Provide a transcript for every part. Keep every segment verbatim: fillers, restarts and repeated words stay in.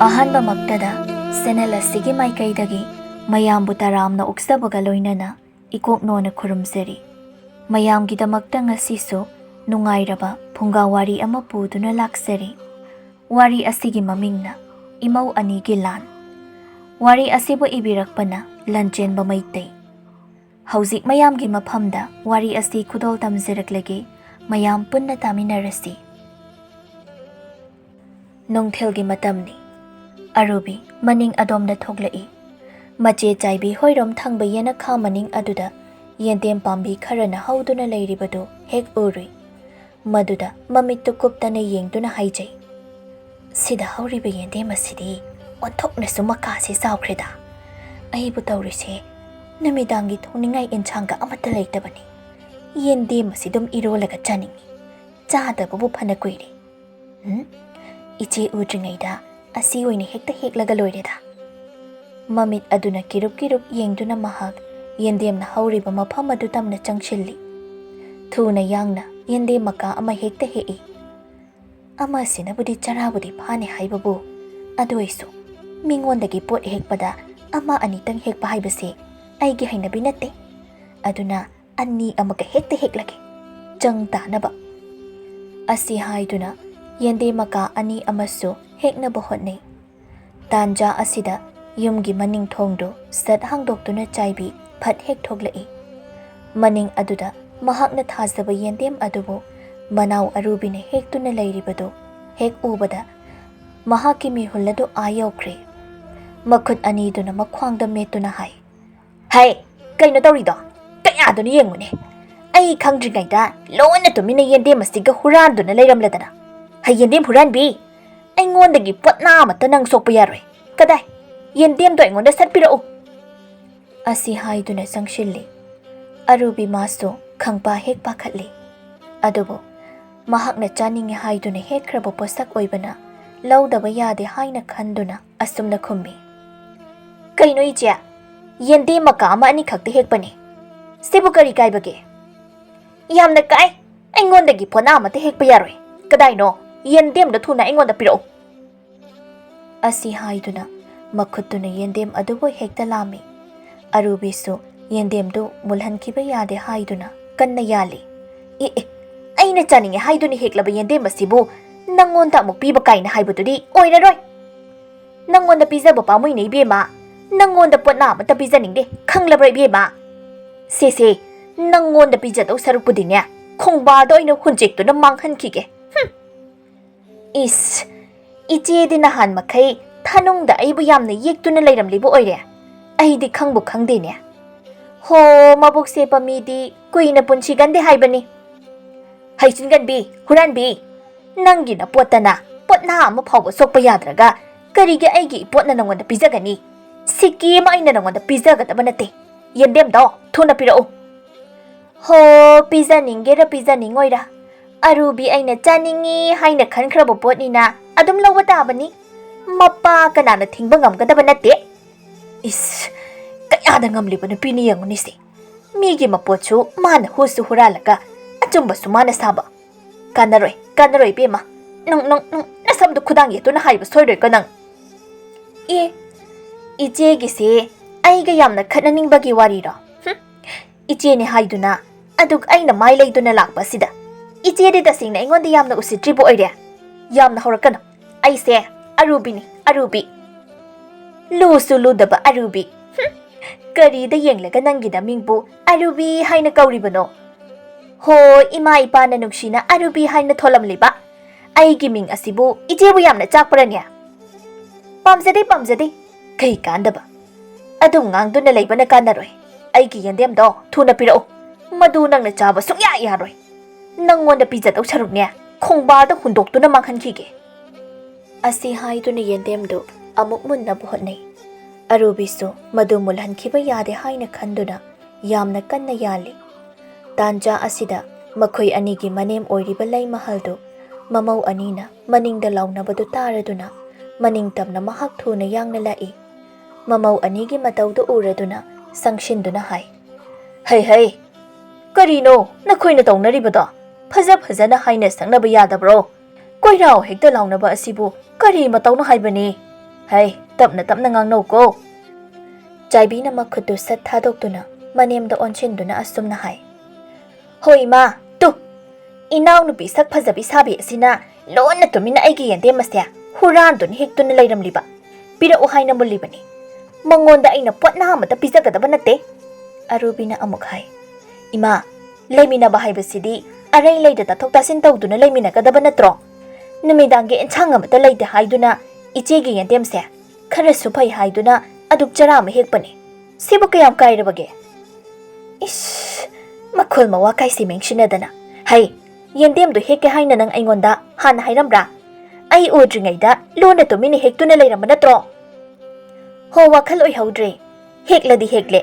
ꯑꯍꯥꯟꯕꯃꯛꯇꯗ channel ꯑꯁꯤꯒꯤ ꯃꯥꯏꯀꯩꯗꯒꯤ ꯃꯌꯥꯝꯕꯨ ꯇꯔꯥꯝꯅ ꯑꯣꯛꯆꯕꯒ ꯂꯣꯏꯅꯅ ꯏꯀꯣꯛꯅꯣꯅ ꯈꯨꯔꯨꯝꯖꯔꯤ꯫ ꯃꯌꯥꯝꯒꯤꯗꯃꯛꯇ ꯉꯁꯤꯁꯨ ꯅꯨꯡꯉꯥꯏꯔꯕ ꯐꯨꯡꯒꯥ ꯋꯥꯔꯤ ꯑꯃ ꯄꯨꯗꯨꯅ ꯂꯥꯛꯆꯔꯤ꯫ ꯋꯥꯔꯤ ꯑꯁꯤꯒꯤ ꯃꯃꯤꯡꯅ ꯏꯃꯧ ꯑꯅꯤꯒꯤ ꯂꯥꯟ꯫ ꯋꯥꯔꯤ ꯑꯁꯤꯕꯨ ꯏꯕꯤꯔꯛꯄꯅ ꯂꯟꯆꯦꯟꯕ ꯃꯩꯇꯩ꯫ ꯍꯧꯖꯤꯛ ꯃꯌꯥꯝꯒꯤ ꯃꯐꯝꯗ ꯋꯥꯔꯤ ꯑꯁꯤ ꯈꯨꯗꯣꯜ ꯇꯝꯖꯔꯛꯂꯒꯦ, ꯃꯌꯥꯝ ꯄꯨꯟꯅ ꯇꯥꯃꯤꯟꯅꯔꯁꯤ꯫ ꯅꯨꯡꯊꯤꯜꯒꯤ ꯃꯇꯝꯅꯤ꯫ ꯑꯔꯨꯕꯤ ꯃꯅꯤꯡ ꯑꯗꯣꯝꯗ ꯊꯣꯛꯂꯛꯏ꯫ ꯃꯆꯦ ꯆꯥꯏꯕꯤ ꯍꯣꯏꯔꯣꯝ ꯊꯪꯕ ꯌꯦꯅꯈꯥ ꯃꯅꯤꯡ ꯑꯗꯨꯗ ꯌꯦꯟꯗꯦꯝ ꯄꯥꯝꯕꯤ ꯈꯔꯅ ꯍꯧꯗꯨꯅ ꯂꯩꯔꯤꯕꯗꯨ ꯍꯦꯛ ꯎꯔꯨꯏ꯫ ꯃꯗꯨꯗ ꯃꯃꯤꯠꯇꯨ ꯀꯨꯞꯇꯅ ꯌꯦꯡꯗꯨꯅ ꯍꯥꯏꯖꯩ, "ꯁꯤꯗ ꯍꯧꯔꯤꯕ ꯌꯦꯟꯗꯦꯝ ꯑꯁꯤꯗꯤ ꯑꯣꯟꯊꯣꯛꯅꯁꯨ ꯃꯀꯥꯁꯤ ꯆꯥꯎꯈ꯭ꯔꯦꯗ꯫ ꯑꯩꯕꯨ ꯇꯧꯔꯤꯁꯦ ꯅꯨꯃꯤꯗꯥꯡꯒꯤ ꯊꯣꯡꯅꯤꯡꯉꯥꯏ ꯏꯟꯁꯥꯡꯒ ꯑꯃꯠꯇ ꯂꯩꯇꯕꯅꯤ꯫ ꯌꯦꯟꯗꯦꯝ ꯑꯁꯤ ꯑꯗꯨꯝ ꯏꯔꯣꯜꯂꯒ ꯆꯥꯅꯤꯡꯏ꯫ ꯆꯥꯗꯕꯕꯨ ꯐꯅ ꯀꯨꯏꯔꯦ꯫ ꯎꯝ, ꯏꯆꯦ ꯎꯗ꯭ꯔꯤꯉꯩꯗ ꯑꯁꯤ ꯑꯣꯏꯅ ꯍꯦꯛꯇ ꯍꯦꯛꯂꯒ ꯂꯣꯏꯔꯦꯗ꯫" ꯃꯃꯤꯠ ꯑꯗꯨꯅ ꯀꯤꯔꯨꯞ ꯀꯤꯔꯨꯞ ꯌꯦꯡꯗꯨꯅ ꯃꯍꯥꯛ ꯌꯦꯟꯗꯦꯝꯅ ꯍꯧꯔꯤꯕ ꯃꯐꯝ ꯑꯗꯨ ꯇꯝꯅ ꯆꯪꯁꯤꯜꯂꯤ꯫ ꯊꯨꯅ ꯌꯥꯡꯅ ꯌꯦꯟꯗꯦꯝ ꯃꯀꯥ ꯑꯃ ꯍꯦꯛꯇ ꯍꯦꯛꯏ꯫ "ꯑꯃꯁꯤꯅꯕꯨꯗꯤ ꯆꯔꯥꯕꯨꯗꯤ ꯐꯥꯅꯤ ꯍꯥꯏꯕꯕꯨ, ꯑꯗꯨ ꯑꯣꯏꯁꯨ ꯃꯤꯉꯣꯟꯗꯒꯤ ꯄꯣꯠ ꯍꯦꯛꯄꯗ ꯑꯃ ꯑꯅꯤꯇꯪ ꯍꯦꯛꯄ ꯍꯥꯏꯕꯁꯤ ꯑꯩꯒꯤ ꯍꯩꯅꯕꯤ ꯅꯠꯇꯦ꯫ ꯑꯗꯨꯅ ꯑꯅꯤ ꯑꯃꯒ ꯍꯦꯛꯇ ꯍꯦꯛꯂꯒꯦ, ꯆꯪ ꯇꯥꯅꯕ꯫" ꯑꯁꯤ ꯍꯥꯏꯗꯨꯅ ꯌꯦꯟꯗꯦꯝ ꯃꯀꯥ ꯑꯅꯤ ꯑꯃꯁꯨ ꯍꯦꯛꯅꯕ ꯍꯣꯠꯅꯩ꯫ ꯇꯥꯟꯖꯥ ꯑꯁꯤꯗ ꯌꯨꯝꯒꯤ ꯃꯅꯤꯡ ꯊꯣꯡꯗꯨ ꯁꯠ ꯍꯥꯡꯗꯣꯛꯇꯨꯅ ꯆꯥꯏꯕꯤ ꯐꯠ ꯍꯦꯛ ꯊꯣꯛꯂꯛꯏ꯫ ꯃꯅꯤꯡ ꯑꯗꯨꯗ ꯃꯍꯥꯛꯅ ꯊꯥꯖꯕ ꯌꯦꯟꯗꯦꯝ ꯑꯗꯨꯕꯨ ꯃꯅꯥꯎ ꯑꯔꯨꯕꯤꯅ ꯍꯦꯛꯇꯨꯅ ꯂꯩꯔꯤꯕꯗꯨ ꯍꯦꯛ ꯎꯕꯗ ꯃꯍꯥꯛꯀꯤ ꯃꯤꯍꯨꯜ ꯑꯗꯨ ꯑꯥ ꯌꯧꯈ꯭ꯔꯦ꯫ ꯃꯈꯨꯠ ꯑꯅꯤꯗꯨꯅ ꯃꯈ꯭ꯋꯥꯡꯗ ꯃꯦꯠꯇꯨꯅ ꯍꯥꯏ, "ꯍꯩ, ꯀꯩꯅꯣ ꯇꯧꯔꯤꯗꯣ? ꯀꯌꯥꯗꯨꯅ ꯌꯦꯡꯉꯨꯅꯦ꯫ ꯑꯩ ꯈꯪꯗ꯭ꯔꯤꯉꯩꯗ ꯂꯣꯟꯅ ꯇꯨꯃꯤꯟꯅ ꯌꯦꯟꯗꯦꯝ ꯑꯁꯤꯒ ꯍꯨꯔꯥꯟꯗꯨꯅ ꯂꯩꯔꯝꯂꯗꯅ꯫ ꯍꯩ, ꯌꯦꯟꯗꯦꯝ ꯍꯨꯔꯥꯟꯕꯤ! ꯑꯩꯉꯣꯟꯗꯒꯤ ꯄꯣꯠꯅꯥ ꯑꯃꯠꯇ ꯅꯪ ꯁꯣꯛꯄ ꯌꯥꯔꯣꯏ꯫ ꯀꯗꯥꯏ? ꯌꯦꯟꯗꯦꯝꯗꯣ ꯑꯩꯉꯣꯟꯗ ꯁꯠ ꯄꯤꯔꯛꯎ!" ꯑꯁꯤ ꯍꯥꯏꯗꯨꯅ ꯆꯪꯁꯤꯜꯂꯤ꯫ ꯑꯔꯨꯕꯤ ꯃꯥꯁꯨ ꯈꯪꯄꯥ ꯍꯦꯛ ꯄꯥꯈꯠꯂꯤ꯫ ꯑꯗꯨꯕꯨ ꯃꯍꯥꯛꯅ ꯆꯥꯅꯤꯡꯉꯤ ꯍꯥꯏꯗꯨꯅ ꯍꯦꯛꯈ꯭ꯔꯕ ꯄꯣꯠꯁꯛ ꯑꯣꯏꯕꯅ ꯂꯧꯗꯕ ꯌꯥꯗꯦ ꯍꯥꯏꯅ ꯈꯟꯗꯨꯅ ꯑꯁꯨꯝꯅ ꯈꯨꯝꯃꯤ, "ꯀꯩꯅꯣ ꯏꯆꯦ? ꯌꯦꯟꯗꯦꯝ ꯃꯀꯥ ꯑꯃ ꯑꯅꯤꯈꯛꯇ ꯍꯦꯛꯄꯅꯤ꯫ ꯁꯤꯕꯨ ꯀꯔꯤ ꯀꯥꯏꯕꯒꯦ?" "ꯌꯥꯝꯅ ꯀꯥꯏ꯫ ꯑꯩꯉꯣꯟꯗꯒꯤ ꯄꯣꯠꯅꯥ ꯑꯃꯠꯇ ꯍꯦꯛꯄ ꯌꯥꯔꯣꯏ꯫ ꯀꯗꯥꯏꯅꯣ? ꯌꯦꯟꯗꯦꯝꯗꯣ ꯊꯨꯅ ꯑꯩꯉꯣꯟꯗ ꯄꯤꯔꯛꯎ!" ꯑꯁꯤ ꯍꯥꯏꯗꯨꯅ ꯃꯈꯨꯠꯇꯨꯅ ꯌꯦꯟꯗꯦꯝ ꯑꯗꯨꯕꯨ ꯍꯦꯛꯇ ꯂꯥꯝꯃꯤ꯫ ꯑꯔꯨꯕꯤꯁꯨ ꯌꯦꯟꯗꯦꯝꯗꯨ ꯃꯨꯜꯍꯟꯈꯤꯕ ꯌꯥꯗꯦ ꯍꯥꯏꯗꯨꯅ ꯀꯟꯅ ꯌꯥꯜꯂꯤ꯫ "ꯑꯦ ꯑꯦ, ꯑꯩꯅ ꯆꯥꯅꯤꯡꯉꯦ ꯍꯥꯏꯗꯨꯅ ꯍꯦꯛꯂꯕ ꯌꯦꯟꯗꯦꯝ ꯑꯁꯤꯕꯨ ꯅꯪꯉꯣꯟꯗ ꯑꯃꯨꯛ ꯄꯤꯕ ꯀꯥꯏꯅ ꯍꯥꯏꯕꯗꯨꯗꯤ ꯑꯣꯏꯔꯔꯣꯏ꯫ ꯅꯪꯉꯣꯟꯗ ꯄꯤꯖꯕ ꯄꯥꯝꯃꯨꯏꯅꯦ ꯏꯕꯦꯝꯃ꯫ ꯅꯪꯉꯣꯟꯗ ꯄꯣꯠꯅꯥ ꯑꯃꯠꯇ ꯄꯤꯖꯅꯤꯡꯗꯦ, ꯈꯪꯂꯕ꯭ꯔꯥ ꯏꯕꯦꯝꯃ? ꯁꯦ ꯁꯦ, ꯅꯪꯉꯣꯟꯗ ꯄꯤꯖꯗꯧ ꯁꯔꯨꯛꯄꯨꯗꯤꯅꯦ, ꯈꯣꯡꯕꯥꯜꯗ ꯑꯣꯏꯅ ꯍꯨꯟꯆꯦꯛꯇꯨꯅ ꯃꯥꯡꯍꯟꯈꯤꯒꯦ꯫ ꯍꯨꯝ!" "ꯏꯁ, ꯏꯆꯦꯗꯤ ꯅꯍꯥꯟ ꯃꯈꯩ ꯊꯅꯨꯡꯗ ꯑꯩꯕꯨ ꯌꯥꯝꯅ ꯌꯦꯛꯇꯨꯅ ꯂꯩꯔꯝꯂꯤꯕ ꯑꯣꯏꯔꯦ꯫ ꯑꯩꯗꯤ ꯈꯪꯕꯨ ꯈꯪꯗꯦꯅꯦ꯫ ꯍꯣ, ꯃꯕꯨꯛ ꯁꯦꯞꯄ ꯃꯤꯗꯤ ꯀꯨꯏꯅ ꯄꯨꯟꯁꯤꯒꯟꯗꯦ ꯍꯥꯏꯕꯅꯤ꯫ ꯍꯩꯆꯤꯟꯒꯟꯕꯤ, ꯍꯨꯔꯥꯟꯕꯤ, ꯅꯪꯒꯤ ꯅꯄꯣꯠꯇꯅ ꯄꯣꯠꯅꯥ ꯑꯃ ꯐꯥꯎꯕ ꯁꯣꯛꯄ ꯌꯥꯗ꯭ꯔꯒ ꯀꯔꯤꯒꯤ ꯑꯩꯒꯤ ꯏꯄꯣꯠꯅ ꯅꯪꯉꯣꯟꯗ ꯄꯤꯖꯒꯅꯤ? ꯁꯤꯀꯤ ꯑꯃ ꯑꯩꯅ ꯅꯪꯉꯣꯟꯗ ꯄꯤꯖꯒꯗꯕ ꯅꯠꯇꯦ꯫ ꯌꯦꯟꯗꯦꯝꯗꯣ ꯊꯨꯅ ꯄꯤꯔꯛꯎ꯫" "ꯍꯣ, ꯄꯤꯖꯅꯤꯡꯒꯦꯔ ꯄꯤꯖꯅꯤꯡꯉꯣꯏꯔ, ꯑꯔꯨꯕꯤ ꯑꯩꯅ ꯆꯥꯅꯤꯡꯉꯤ ꯍꯥꯏꯅ ꯈꯟꯈ꯭ꯔꯕ ꯄꯣꯠꯅꯤꯅ ꯑꯗꯨꯝ ꯂꯧꯕ ꯇꯥꯕꯅꯤ꯫ ꯃꯄꯥ ꯀꯅꯥꯅ ꯊꯤꯡꯕ ꯉꯝꯒꯗꯕ ꯅꯠꯇꯦ꯫" ꯏꯁ, ꯀꯌꯥꯗ ꯉꯝꯂꯤꯕ ꯅꯨꯄꯤꯅꯤ ꯌꯦꯡꯉꯨꯅꯦ ꯁꯤ꯫ ꯃꯤꯒꯤ ꯃꯄꯣꯠꯁꯨ ꯃꯥꯅ ꯍꯨꯁꯨ ꯍꯨꯔꯥꯜꯂꯒ ꯑꯆꯨꯝꯕꯁꯨ ꯃꯥꯅ ꯁꯥꯕ꯫ "ꯀꯥꯟꯅꯔꯣꯏ, ꯀꯥꯟꯅꯔꯣꯏ ꯏꯕꯦꯝꯃ꯫ ꯅꯪ, ꯅꯪ, ꯅꯪ ꯅꯁꯝꯗꯨ ꯈꯨꯗꯥꯡ ꯌꯦꯠꯇꯨꯅ ꯍꯥꯏꯕ ꯁꯣꯏꯔꯣꯏꯀꯣ ꯅꯪ?" "ꯑꯦ, ꯏꯆꯦꯒꯤꯁꯦ ꯑꯩꯒ ꯌꯥꯝꯅ ꯈꯠꯅꯅꯤꯡꯕꯒꯤ ꯋꯥꯔꯤꯔꯣ? ꯍꯨꯝ, ꯏꯆꯦꯅꯦ ꯍꯥꯏꯗꯨꯅ ꯑꯗꯨꯛ ꯑꯩꯅ ꯃꯥꯏ ꯂꯩꯗꯨꯅ ꯂꯥꯛꯄ ꯑꯁꯤꯗ ꯏꯆꯦꯗꯤ ꯇꯁꯦꯡꯅ ꯑꯩꯉꯣꯟꯗ ꯌꯥꯝꯅ ꯎꯁꯤꯠꯇ꯭ꯔꯤꯕ ꯑꯣꯏꯔꯦ꯫ ꯌꯥꯝꯅ ꯍꯧꯔꯛꯀꯅꯨ꯫ ꯑꯩꯁꯦ ꯑꯔꯨꯕꯤꯅꯤ, ꯑꯔꯨꯕꯤ꯫ ꯂꯨꯁꯨ ꯂꯨꯗꯕ ꯑꯔꯨꯕꯤ꯫ ꯍꯨꯝ, ꯀꯔꯤꯗ ꯌꯦꯡꯂꯒ ꯅꯪꯒꯤ ꯅꯃꯤꯡꯕꯨ ꯑꯔꯨꯕꯤ ꯍꯥꯏꯅ ꯀꯧꯔꯤꯕꯅꯣ? ꯍꯣ, ꯏꯃꯥ ꯏꯄꯥꯅ ꯅꯨꯡꯁꯤꯅ ꯑꯔꯨꯕꯤ ꯍꯥꯏꯅ ꯊꯣꯜꯂꯝꯂꯤꯕ ꯑꯩꯒꯤ ꯃꯤꯡ ꯑꯁꯤꯕꯨ ꯏꯆꯦꯕꯨ ꯌꯥꯝꯅ ꯆꯥꯛꯄ꯭ꯔꯅꯦ? ꯄꯥꯝꯖꯗꯦ, ꯄꯥꯝꯖꯗꯦ꯫ ꯀꯩ ꯀꯥꯟꯗꯕ? ꯑꯗꯨꯝ ꯉꯥꯡꯗꯨꯅ ꯂꯩꯕꯅ ꯀꯥꯟꯅꯔꯣꯏ꯫ ꯑꯩꯒꯤ ꯌꯦꯟꯗꯦꯝꯗꯣ ꯊꯨꯅ ꯄꯤꯔꯛꯎ꯫ ꯃꯗꯨ ꯅꯪꯅ ꯆꯥꯕ ꯁꯨꯡꯌꯥ ꯌꯥꯔꯣꯏ꯫ ꯅꯪꯉꯣꯟꯗ ꯄꯤꯖꯗꯧ ꯁꯔꯨꯛꯅꯦ, ꯈꯣꯡꯕꯥꯜꯗ ꯍꯨꯟꯗꯣꯛꯇꯨꯅ ꯃꯥꯡꯍꯟꯈꯤꯒꯦ꯫" ꯑꯁꯤ ꯍꯥꯏꯗꯨꯅ ꯌꯦꯟꯗꯦꯝꯗꯨ ꯑꯃꯨꯛ ꯃꯨꯟꯅꯕ ꯍꯣꯠꯅꯩ꯫ ꯑꯔꯨꯕꯤꯁꯨ ꯃꯗꯨ ꯃꯨꯜꯍꯟꯈꯤꯕ ꯌꯥꯗꯦ ꯍꯥꯏꯅ ꯈꯟꯗꯨꯅ ꯌꯥꯝꯅ ꯀꯟꯅ ꯌꯥꯜꯂꯤ꯫ ꯇꯥꯟꯖꯥ ꯑꯁꯤꯗ ꯃꯈꯣꯏ ꯑꯅꯤꯒꯤ ꯃꯅꯦꯝ ꯑꯣꯏꯔꯤꯕ ꯂꯩꯃꯍꯜꯗꯨ ꯃꯃꯧ ꯑꯅꯤꯅ ꯃꯅꯤꯡꯗ ꯂꯥꯎꯅꯕꯗꯨ ꯇꯥꯔꯗꯨꯅ ꯃꯅꯤꯡ ꯇꯝꯅ ꯃꯍꯥꯛ ꯊꯨꯅ ꯌꯥꯡꯅ ꯂꯥꯛꯏ꯫ ꯃꯃꯧ ꯑꯅꯤꯒꯤ ꯃꯇꯧꯗꯨ ꯎꯔꯗꯨꯅ ꯁꯪꯁꯤꯟꯗꯨꯅ ꯍꯥꯏ, "ꯍꯩ ꯍꯩ, ꯀꯔꯤꯅꯣ ꯅꯈꯣꯏꯅ ꯇꯧꯅꯔꯤꯕꯗꯣ? ꯐꯖ ꯐꯖꯅ ꯍꯥꯏꯅ ꯁꯛꯅꯕ ꯌꯥꯗꯕ꯭ꯔꯣ? ꯀꯣꯏꯔꯥꯎ ꯍꯦꯛꯇ ꯂꯥꯎꯅꯕ ꯑꯁꯤꯕꯨ ꯀꯔꯤ ꯃꯇꯧꯅꯣ ꯍꯥꯏꯕꯅꯤ?" "ꯍꯩ, ꯇꯞꯅ ꯇꯞꯅ ꯉꯥꯡꯅꯧꯀꯣ!" ꯆꯥꯏꯕꯤꯅ ꯃꯈꯨꯠꯇꯨ ꯁꯠ ꯊꯥꯗꯣꯛꯇꯨꯅ ꯃꯅꯦꯝꯗ ꯑꯣꯟꯁꯤꯟꯗꯨꯅ ꯑꯁꯨꯝꯅ ꯍꯥꯏ꯫ "ꯍꯣꯏ ꯏꯃꯥ, ꯇꯨ! ꯏꯅꯥꯎꯅꯨꯄꯤ ꯁꯛ ꯐꯖꯕꯤ ꯁꯥꯕꯤ ꯑꯁꯤꯅ ꯂꯣꯟꯅ ꯇꯨꯃꯤꯟꯅ ꯑꯩꯒꯤ ꯌꯦꯟꯗꯦꯝ ꯑꯁꯦ ꯍꯨꯔꯥꯟꯗꯨꯅ ꯍꯦꯛꯇꯨꯅ ꯂꯩꯔꯝꯂꯤꯕ꯫ ꯄꯤꯔꯛꯎ ꯍꯥꯏꯅ ꯃꯨꯜꯂꯤꯕꯅꯤ꯫ ꯃꯉꯣꯟꯗ ꯑꯩꯅ ꯄꯣꯠꯅꯥ ꯑꯃꯠꯇ ꯄꯤꯖꯒꯗꯕ ꯅꯠꯇꯦ꯫" ꯑꯔꯨꯕꯤꯅ ꯑꯃꯨꯛ ꯍꯥꯏ꯫ "ꯏꯃꯥ, ꯂꯩꯃꯤꯟꯅꯕ ꯍꯥꯏꯕꯁꯤꯗꯤ ꯑꯔꯩ ꯂꯩꯗ ꯇꯥꯊꯣꯛ ꯇꯥꯁꯤꯟ ꯇꯧꯗꯨꯅ ꯂꯩꯃꯤꯟꯅꯒꯗꯕ ꯅꯠꯇ꯭ꯔꯣ? ꯅꯨꯃꯤꯗꯥꯡꯒꯤ ꯑꯦꯟꯁꯥꯡ ꯑꯃꯠꯇ ꯂꯩꯇꯦ ꯍꯥꯏꯗꯨꯅ ꯏꯆꯦꯒꯤ ꯌꯦꯟꯗꯦꯝꯁꯦ ꯈꯔꯁꯨ ꯐꯩ ꯍꯥꯏꯗꯨꯅ ꯑꯗꯨꯛ ꯆꯔꯥ ꯑꯃ ꯍꯦꯛꯄꯅꯤ꯫ ꯁꯤꯕꯨ ꯀꯌꯥꯝ ꯀꯥꯏꯔꯕꯒꯦ?" ꯏꯁ, ꯃꯈꯣꯜ ꯃꯋꯥ ꯀꯥꯏꯁꯤ ꯃꯦꯡꯁꯤꯟꯅꯗꯅ꯫ "ꯍꯩ, ꯌꯦꯟꯗꯦꯝꯗꯨ ꯍꯦꯛꯀꯦ ꯍꯥꯏꯅ ꯅꯪ ꯑꯩꯉꯣꯟꯗ ꯍꯥꯟꯅ ꯍꯥꯏꯔꯝꯕ꯭ꯔꯥ? ꯑꯩ ꯎꯗ꯭ꯔꯤꯉꯩꯗ ꯂꯣꯟꯅ ꯇꯨꯃꯤꯟꯅ ꯍꯦꯛꯇꯨꯅ ꯂꯩꯔꯝꯕ ꯅꯠꯇ꯭ꯔꯣ?" "ꯍꯣ, ꯋꯥꯈꯜ ꯑꯣꯏꯍꯧꯗ꯭ꯔꯦ꯫ ꯍꯦꯛꯂꯗꯤ ꯍꯦꯛꯂꯦ꯫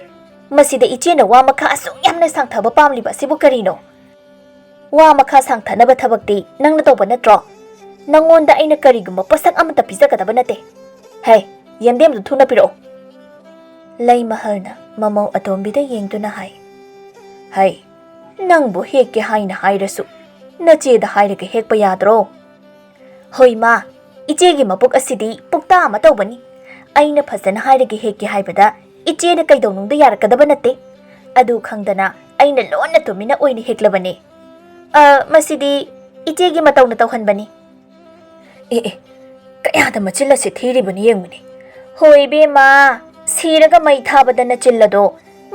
ꯃꯁꯤꯗ ꯏꯆꯦꯅ ꯋꯥ ꯃꯈꯥ ꯑꯁꯨꯛ ꯌꯥꯝꯅ ꯁꯥꯡꯊꯕ ꯄꯥꯝꯂꯤꯕ ꯑꯁꯤꯕꯨ ꯀꯔꯤꯅꯣ? ꯋꯥ ꯃꯈꯥ ꯁꯥꯡꯊꯅꯕ ꯊꯕꯛꯇꯤ ꯅꯪꯅ ꯇꯧꯕ ꯅꯠꯇ꯭ꯔꯣ? ꯅꯪꯉꯣꯟꯗ ꯑꯩꯅ ꯀꯔꯤꯒꯨꯝꯕ ꯄꯣꯠꯁꯛ ꯑꯃꯠꯇ ꯄꯤꯖꯒꯗꯕ ꯅꯠꯇꯦ꯫ ꯍꯩ, ꯌꯦꯟꯗꯦꯝꯗꯨ ꯊꯨꯅ ꯄꯤꯔꯛꯑꯣ꯫" ꯂꯩꯃꯍꯜꯅ ꯃꯃꯧ ꯑꯇꯣꯝꯕꯤꯗ ꯌꯦꯡꯗꯨꯅ ꯍꯥꯏ꯫ "ꯍꯩ, ꯅꯪꯕꯨ ꯍꯦꯛꯀꯦ ꯍꯥꯏꯅ ꯍꯥꯏꯔꯁꯨ ꯅꯆꯦꯗ ꯍꯥꯏꯔꯒ ꯍꯦꯛꯄ ꯌꯥꯗ꯭ꯔꯣ?" "ꯍꯣꯏ ꯃꯥ, ꯏꯆꯦꯒꯤ ꯃꯕꯨꯛ ꯑꯁꯤꯗꯤ ꯄꯨꯛꯇꯥ ꯑꯃ ꯇꯧꯕꯅꯤ꯫ ꯑꯩꯅ ꯐꯖꯅ ꯍꯥꯏꯔꯒ ꯍꯦꯛꯀꯦ ꯍꯥꯏꯕꯗ ꯏꯆꯦꯅ ꯀꯩꯗꯧꯅꯨꯡꯗ ꯌꯥꯔꯛꯀꯗꯕ ꯅꯠꯇꯦ꯫ ꯑꯗꯨ ꯈꯪꯗꯅ ꯑꯩꯅ ꯂꯣꯟꯅ ꯇꯨꯃꯤꯟꯅ ꯑꯣꯏꯅ ꯍꯦꯛꯂꯕꯅꯦ꯫ ꯑ, ꯃꯁꯤꯗꯤ ꯏꯆꯦꯒꯤ ꯃꯇꯧꯅ ꯇꯧꯍꯟꯕꯅꯤ꯫" ꯑꯦ, ꯑꯦ, ꯀꯌꯥꯗ ꯃꯆꯤꯜ ꯑꯁꯤ ꯊꯤꯔꯤꯕꯅꯤ ꯌꯦꯡꯉꯨꯅꯦ꯫ "ꯍꯣꯏ ꯏꯕꯦꯝꯃ, ꯁꯤꯔꯒ ꯃꯩ ꯊꯥꯕꯗ ꯅꯆꯤꯜ ꯑꯗꯣ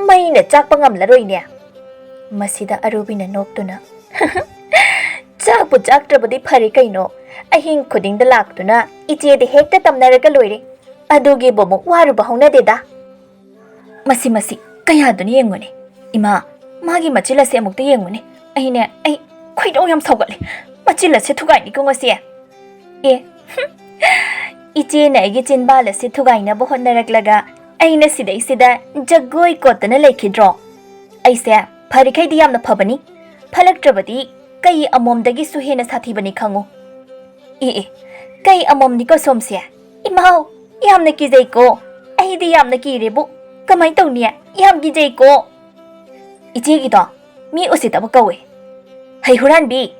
ꯃꯩꯅ ꯆꯥꯛꯄ ꯉꯝꯂꯔꯣꯏꯅꯦ꯫" ꯃꯁꯤꯗ ꯑꯔꯨꯕꯤꯅ ꯅꯣꯛꯇꯨꯅ, "ꯆꯥꯛꯄꯨ ꯆꯥꯛꯇ꯭ꯔꯕꯗꯤ ꯐꯔꯦ ꯀꯩꯅꯣ꯫ ꯑꯍꯤꯡ ꯈꯨꯗꯤꯡꯗ ꯂꯥꯛꯇꯨꯅ ꯏꯆꯦꯗ ꯍꯦꯛꯇ ꯇꯝꯅꯔꯒ ꯂꯣꯏꯔꯦ꯫ ꯑꯗꯨꯒꯤꯕꯨ ꯑꯃꯨꯛ ꯋꯥꯔꯨꯕ ꯍꯧꯅꯗꯦꯗ꯫" "ꯃꯁꯤ, ꯃꯁꯤ, ꯀꯌꯥꯗꯨꯅ ꯌꯦꯡꯉꯨꯅꯦ꯫ ꯏꯃꯥ, ꯃꯥꯒꯤ ꯃꯆꯤꯜ ꯑꯁꯦ ꯑꯃꯨꯛꯇ ꯌꯦꯡꯉꯨꯅꯦ꯫ ꯑꯩꯅꯦ, ꯑꯩ ꯈꯣꯏꯗꯧ ꯌꯥꯝ ꯁꯥꯎꯒꯠꯂꯦ꯫ ꯃꯆꯤꯜ ꯑꯁꯦ ꯊꯨꯒꯥꯏꯅꯤꯀꯣ ꯉꯁꯤ꯫ ꯑꯦ, ꯍꯨꯝ꯫ ꯏꯆꯦꯅ ꯑꯩꯒꯤ ꯆꯤꯟꯕꯥꯜ ꯑꯁꯤ ꯊꯨꯒꯥꯏꯅꯕ ꯍꯣꯠꯅꯔꯛꯂꯒ ꯑꯩꯅ ꯁꯤꯗꯩꯁꯤꯗ ꯖꯒꯣꯏ ꯀꯣꯠꯇꯅ ꯂꯩꯈꯤꯗ꯭ꯔꯣ? ꯑꯩꯁꯦ ꯐꯔꯤꯈꯩꯗꯤ ꯌꯥꯝꯅ ꯐꯕꯅꯤ꯫ ꯐꯠꯂꯛꯇ꯭ꯔꯕꯗꯤ ꯀꯩ ꯑꯃꯣꯝꯗꯒꯤꯁꯨ ꯍꯦꯟꯅ ꯁꯥꯊꯤꯕꯅꯤ ꯈꯪꯉꯨ꯫" ꯑꯦ, ꯑꯦ, ꯀꯩ ꯑꯃꯣꯝꯅꯤꯀꯣ ꯁꯣꯝꯁꯦ? ꯏꯃꯥꯎ, ꯌꯥꯝꯅ ꯀꯤꯖꯩꯀꯣ꯫ ꯑꯩꯗꯤ ꯌꯥꯝꯅ ꯀꯤꯔꯦꯕꯨ꯫ ꯀꯃꯥꯏ ꯇꯧꯅꯤ? ꯌꯥꯝ ꯀꯤꯖꯩꯀꯣ꯫ ꯏꯆꯦꯒꯤꯗꯣ ꯃꯤ ꯎꯁꯤꯠꯇꯕ ꯀꯧꯋꯦ꯫ ꯍꯩ ꯍꯨꯔꯥꯟꯕꯤ,